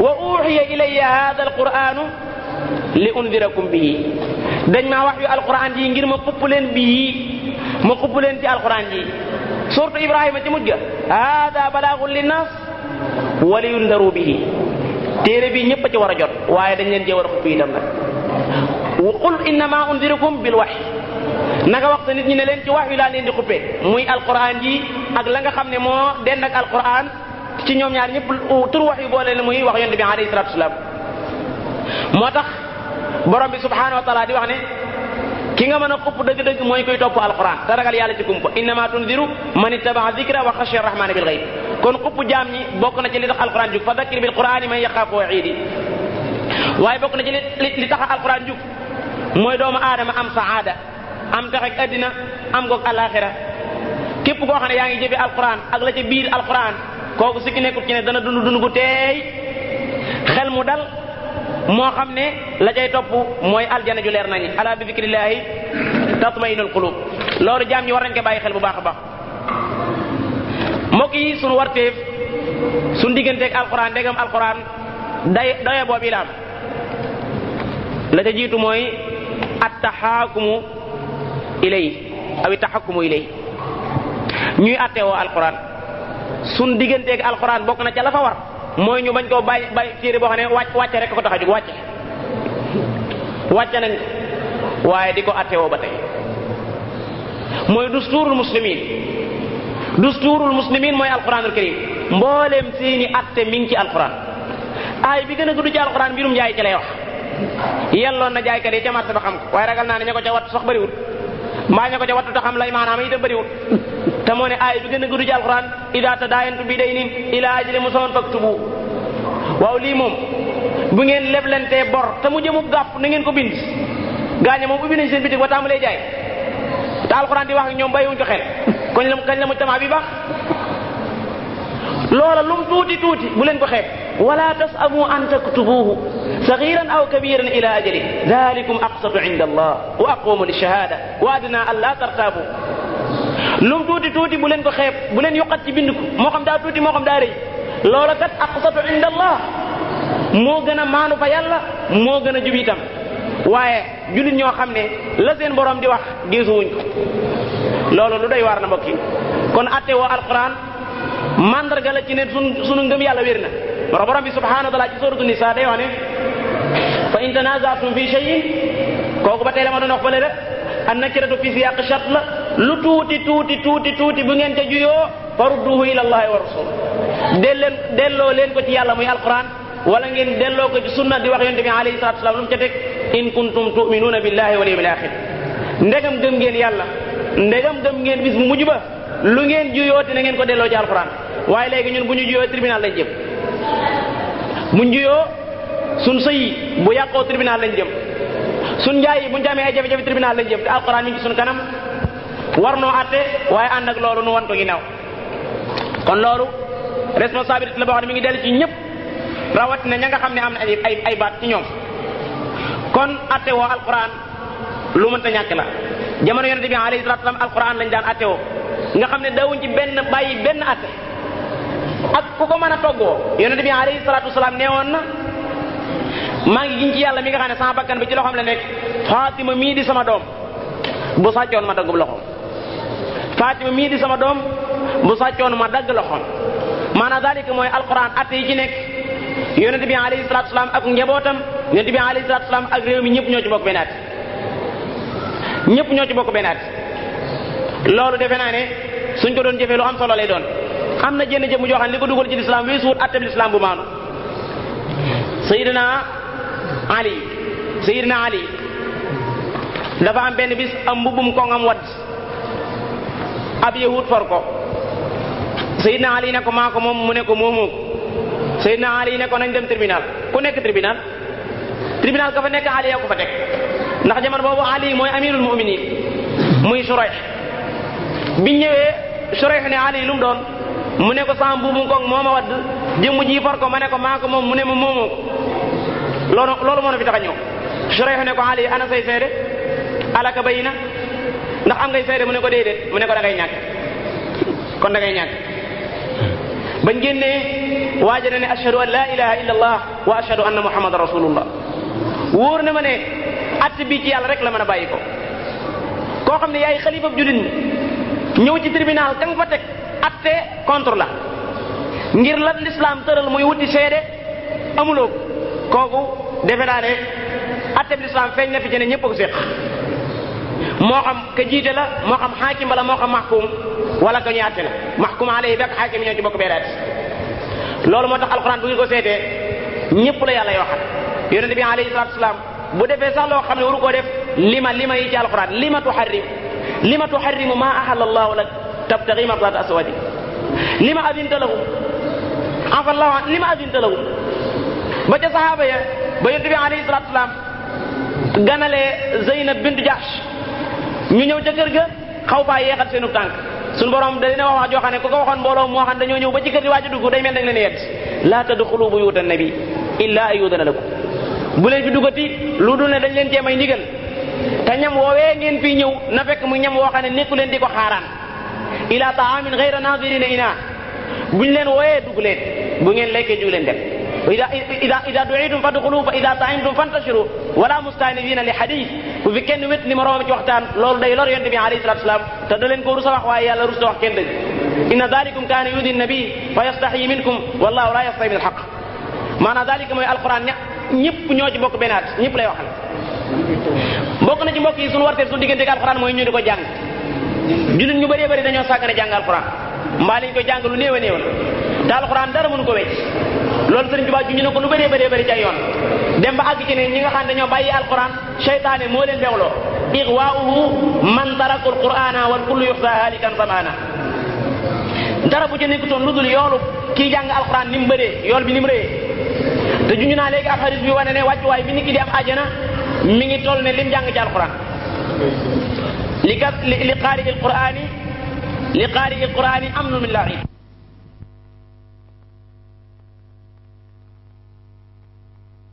wa uhiya ilayya hada alquranu li undirakum bihi dañ maa wax yu alquran ji ngir ma xupp leen bii ma xupp leen ci alquran ji surtout Ibrahima ci mujj ga hada balaagun linnas wa li yundaru bihi téere bi ñëpp a ci war a jot waaye dañ leen cee war a xupp itam nag wa qul innama undirukum bil wahyi nanga wax sa nit ñi ne leen ci wax yu laa leen di xuppee muy alquran ji ak la nga xam ne moo den ak alquran ci ñoom ñaar ñëpp tur wax yu boole ne muy wax yonent bi alayhi salatu wasalaam moo tax borom bi subhanahu wa taala di wax ne ki nga mën a xupp dëgg-dëgg mooy koy topp alquran te ragal yàlla ci kumpa innama tundiru man ittaba'a dhikra wa khashiya arrahmana bil ghayb kon xupp jaam ñi bokk na ci li tax alquran jug fa dakkir bil qur'ani man yaxaafu wa'iidi waaye bokk na ci li tax alquran jug mooy doomu aadama am saada am taxek addina am goog alaxira képp koo xam ne yaa ngi jëfe alquran ak la ca biir alquran kooku sikki nekkut ci ne dana dund gu teey xel mu dal moo xam ne la cay topp mooy aljana ju leer nañi ala bi zikrillahi tatma'innul qulub loolu jaam ñi war nañ ko bàyyi xel bu baax a baax mbokk yi sunu warteef sunu digganteeg alquran ndegam alquran daye boobu ilaam la ca jiitu mooy attaxaakumu ilay awi taxakkumu ilay ñuy attewoo alquran sun digganteeg alquran bokk na ca la fa war mooy ñu bañ koo bàyyi téere boo xam ne wàcce rek ko tax a jóg wàcce nañ waaye di ko attewoo ba tey mooy dusturul muslimin mooy alquranul karim mbooleem seeni atte mi ngi ci alquran aay bi gën a gudd ci alquran mbirum njaay ci lay wax yelloon na jaaykat yi ca marché ba xam ko waaye ragal naa ne ña ko ca wattu sax bëriwul mbaa ña ko ca wattu te xam lay maanaam itam bëriwul te moo ne aay bi gën a gudd ci alquran ida tadaayantum bi daynin ila ajalin musamman faktubu waaw lii moom bu ngeen leblantee bor te mu jëmub gàpp na ngeen ko bind gaañe moom ubbi nañ seen bitig ba tàmbalee jaay te alquran di wax ak ñoom bàyyiwuñ ko xel kañ la mujtama bi baax loola lum tuuti bu leen ko xeeb wala tasamu an taktubuhu saghiran aw kabiran ila ajali dhalikum aqsatu inda allah wa aqwamu lishahada wa adna an la tartabu lum tuuti bu leen ko xeeb bu leen yokkat ci bind ko moo xam daa tuuti moo xam daa rëy loola kat aqsatu inda allah moo gën a maanu fa yàlla moo gën a jub itam waaye jullit ñoo xam ne la seen borom di wax gisuwuñ ko loolu lu doy waar na mbokk yi kon atte woo alquran mandarga la ci ne sunu ngëm yàlla wér na wara borom bi subhanahu wa taala ci suratu nisa day wax ne fa in tanaza'tum fi shay'in kooku ba tey la ma doon wax fële rek an nakiratu fi siyaq shart la lu tuuti bu ngeen ca juyoo farudduhu ila allahi wa rasul delloo leen ko ci yàlla muy alquran wala ngeen delloo ko ci sunna di wax yonent bi alayhi salatu wasalam lu mu ca teg in kuntum tu'minuna billahi wal yawmil akhir ndegam gëm ngeen yàlla ndegam gëm ngeen bis bu mujj ba lu ngeen juyooti na ngeen ko delloo ci alquran waaye léegi ñun bu ñu juyoo tribunal lañ jëm buñ juyoo suñ sëy bu yàqoo tribunal lañ jëm suñ njaay yi buñ jamee ay jafe-jafe tribunal lañ jëm te alquran mi ngi ci suñ kanam war noo atte waaye ànd ak loolu nu wan ko ginnaaw kon loolu responsabilité la boo xam ne mi ngi dellu ci ñëpp rawatina ña nga xam ne am na ay baat ci ñoom kon atte woo alquran lu mënta ñàkk la jamono yonente bi alayhi salatu wasalam alquran lañ daan atte woo nga xam ne dawuñ ci bàyyi benn atte ak ku ko mën a toggoo yonente bi alayhi salatu wasalam nee woon na maa ngi giñ ci yàlla mi nga xam ne sama bakkan bi ci loxoom la nekk Fatima mii di sama doom bu sàccoon ma daggub loxoom Fatima mii di sama doom bu sàccoon ma dagg loxoom maanaam dalika mooy alquran atte yi ci nekk yonente bi alayhi salatu wasalam ak njabootam yonente bi alayhi salatu wasalam ak réew mi ñëpp ñoo ci bokk benn atte loolu defe naa ne suñ ko doon jëfee lu am solo lay doon am na jenn jëmm joo xam ne li ko dugal ci lislaam weesu wut atteb lislaam bu maanu Seydina Ali dafa am benn bis am mbubbum koŋam wadd ab yahud for ko Seydina Ali ne ko maa ko moom mu ne ko moomoo ko Seydina Ali ne ko nañ dem tribunal ku nekk tribunal ka fa nekk Ali yaa ko fa teg ndax jamono boobu Ali mooy amirul mu'minin muy Shurayh biñ ñëwee Shurayh ne Ali lu mu doon mu ne ko sama mbubbum koŋ moo ma wadd jëmm ji for ko ma ne ko maa ko moom mu ne ma moomoo ko loolu moo na fi tax a ñëw Shurayh ne ko Ali ana say seede alaka bayina ndax am ngay seede mu ne ko déedéet mu ne ko da ngay ñàkk kon da ngay ñàkk bañ génnee waaja ne ashhadu an la ilaha illa allah wa ashhadu anna muhammadan rasulullah wóor na ma ne att bi ci yàlla rek la mën a bàyyi ko koo xam ne yaay xalifa jullit ñi ñëw ci tribunal ka nga fa teg atte contre la ngir la l'islam tëral muy wuti seede amuloo kooku defe naa ne atte bi l'islam feeñ na fi ci ne ñëpp a ko séq moo xam ka jiite la moo xam xaakim bala moo xam mahkum wala ka ñu atte la mahkum alayhi bekk xaakim ñoo ci bokk beeraat loolu moo tax alquran bu ngi ko seetee ñëpp la yàlla yoo xam yonente bi alayhi salatu wasalaam bu defee sax loo xam ne waru koo def lima yi ci alquran lima tuharrimu ma ahalla allahu lak tabtaghi mardata aswadi lima adinta lahu afa allahu lima adinta lahu ba ca sahaaba ya ba yonente bi alayhi salatu wasalaam ganalee Zeynab bintu Jahsh ñu ñëw ca kër ga xaw faa yeexal seenu tànk suñu borom da dina wax joo xam ne ku ko waxoon mbooloo moo xam dañoo ñëw ba ci kër gi waaj a dugg day mel dañ leen yedd laa tadxulu buyuta nabi illa an yudana lakum bu leen fi duggati lu dul ne dañ leen cee may ndigal te ñam woowee ngeen fii ñëw na fekk mu ñam woo xam ne nekku leen di ko xaaraan ila taamin ghayra nadirina ina buñ leen wooyee dugg leen bu ngeen lekkee jug leen dem ida du'itum fadkhulu fa ida ta'imtum fantashiru wala mustanidina li hadith bu fi kenn wét ni moroom ci waxtaan loolu day lor yonent bi alayhi salatu wasalam te da leen ko rusa wax waaye yàlla rusa wax kenn dëgg inna dalikum kaana yudi nabi fa yastahi minkum wallahu la yastahi min alhaq maanaam dalika mooy alquran ñëpp ñoo ci bokk benaat ñëpp lay waxal bokk na ci mbokk yi suñu warteef suñu diggante ak alquran mooy ñu di ko jàng jullit ñu bëree bëri dañoo sàggane jàng alquran mbaa liñ ko jàng lu néew a néew la te alquran dara mënu ko wecc loolu Sëriñ Tuubaa ju ñu ne ko lu bëree bëri ca yoon dem ba àgg ci ne ñi nga xam ne dañoo bàyyi alquran seytaane moo leen bewloo igwaa'uhu man taraka alqur'ana wal kullu yuxsa halikan zamana dara bu ci nekkutoon lu dul yoolu kii jàng alquran ni mu bëree yool bi ni mu rëyee te juñu naa léegi ab hadis bi wane ne wàccuwaay bi nit ki di am àjjana mi ngi toll ne lim jàng ci alquran li qaari alqurani amnu min la'ib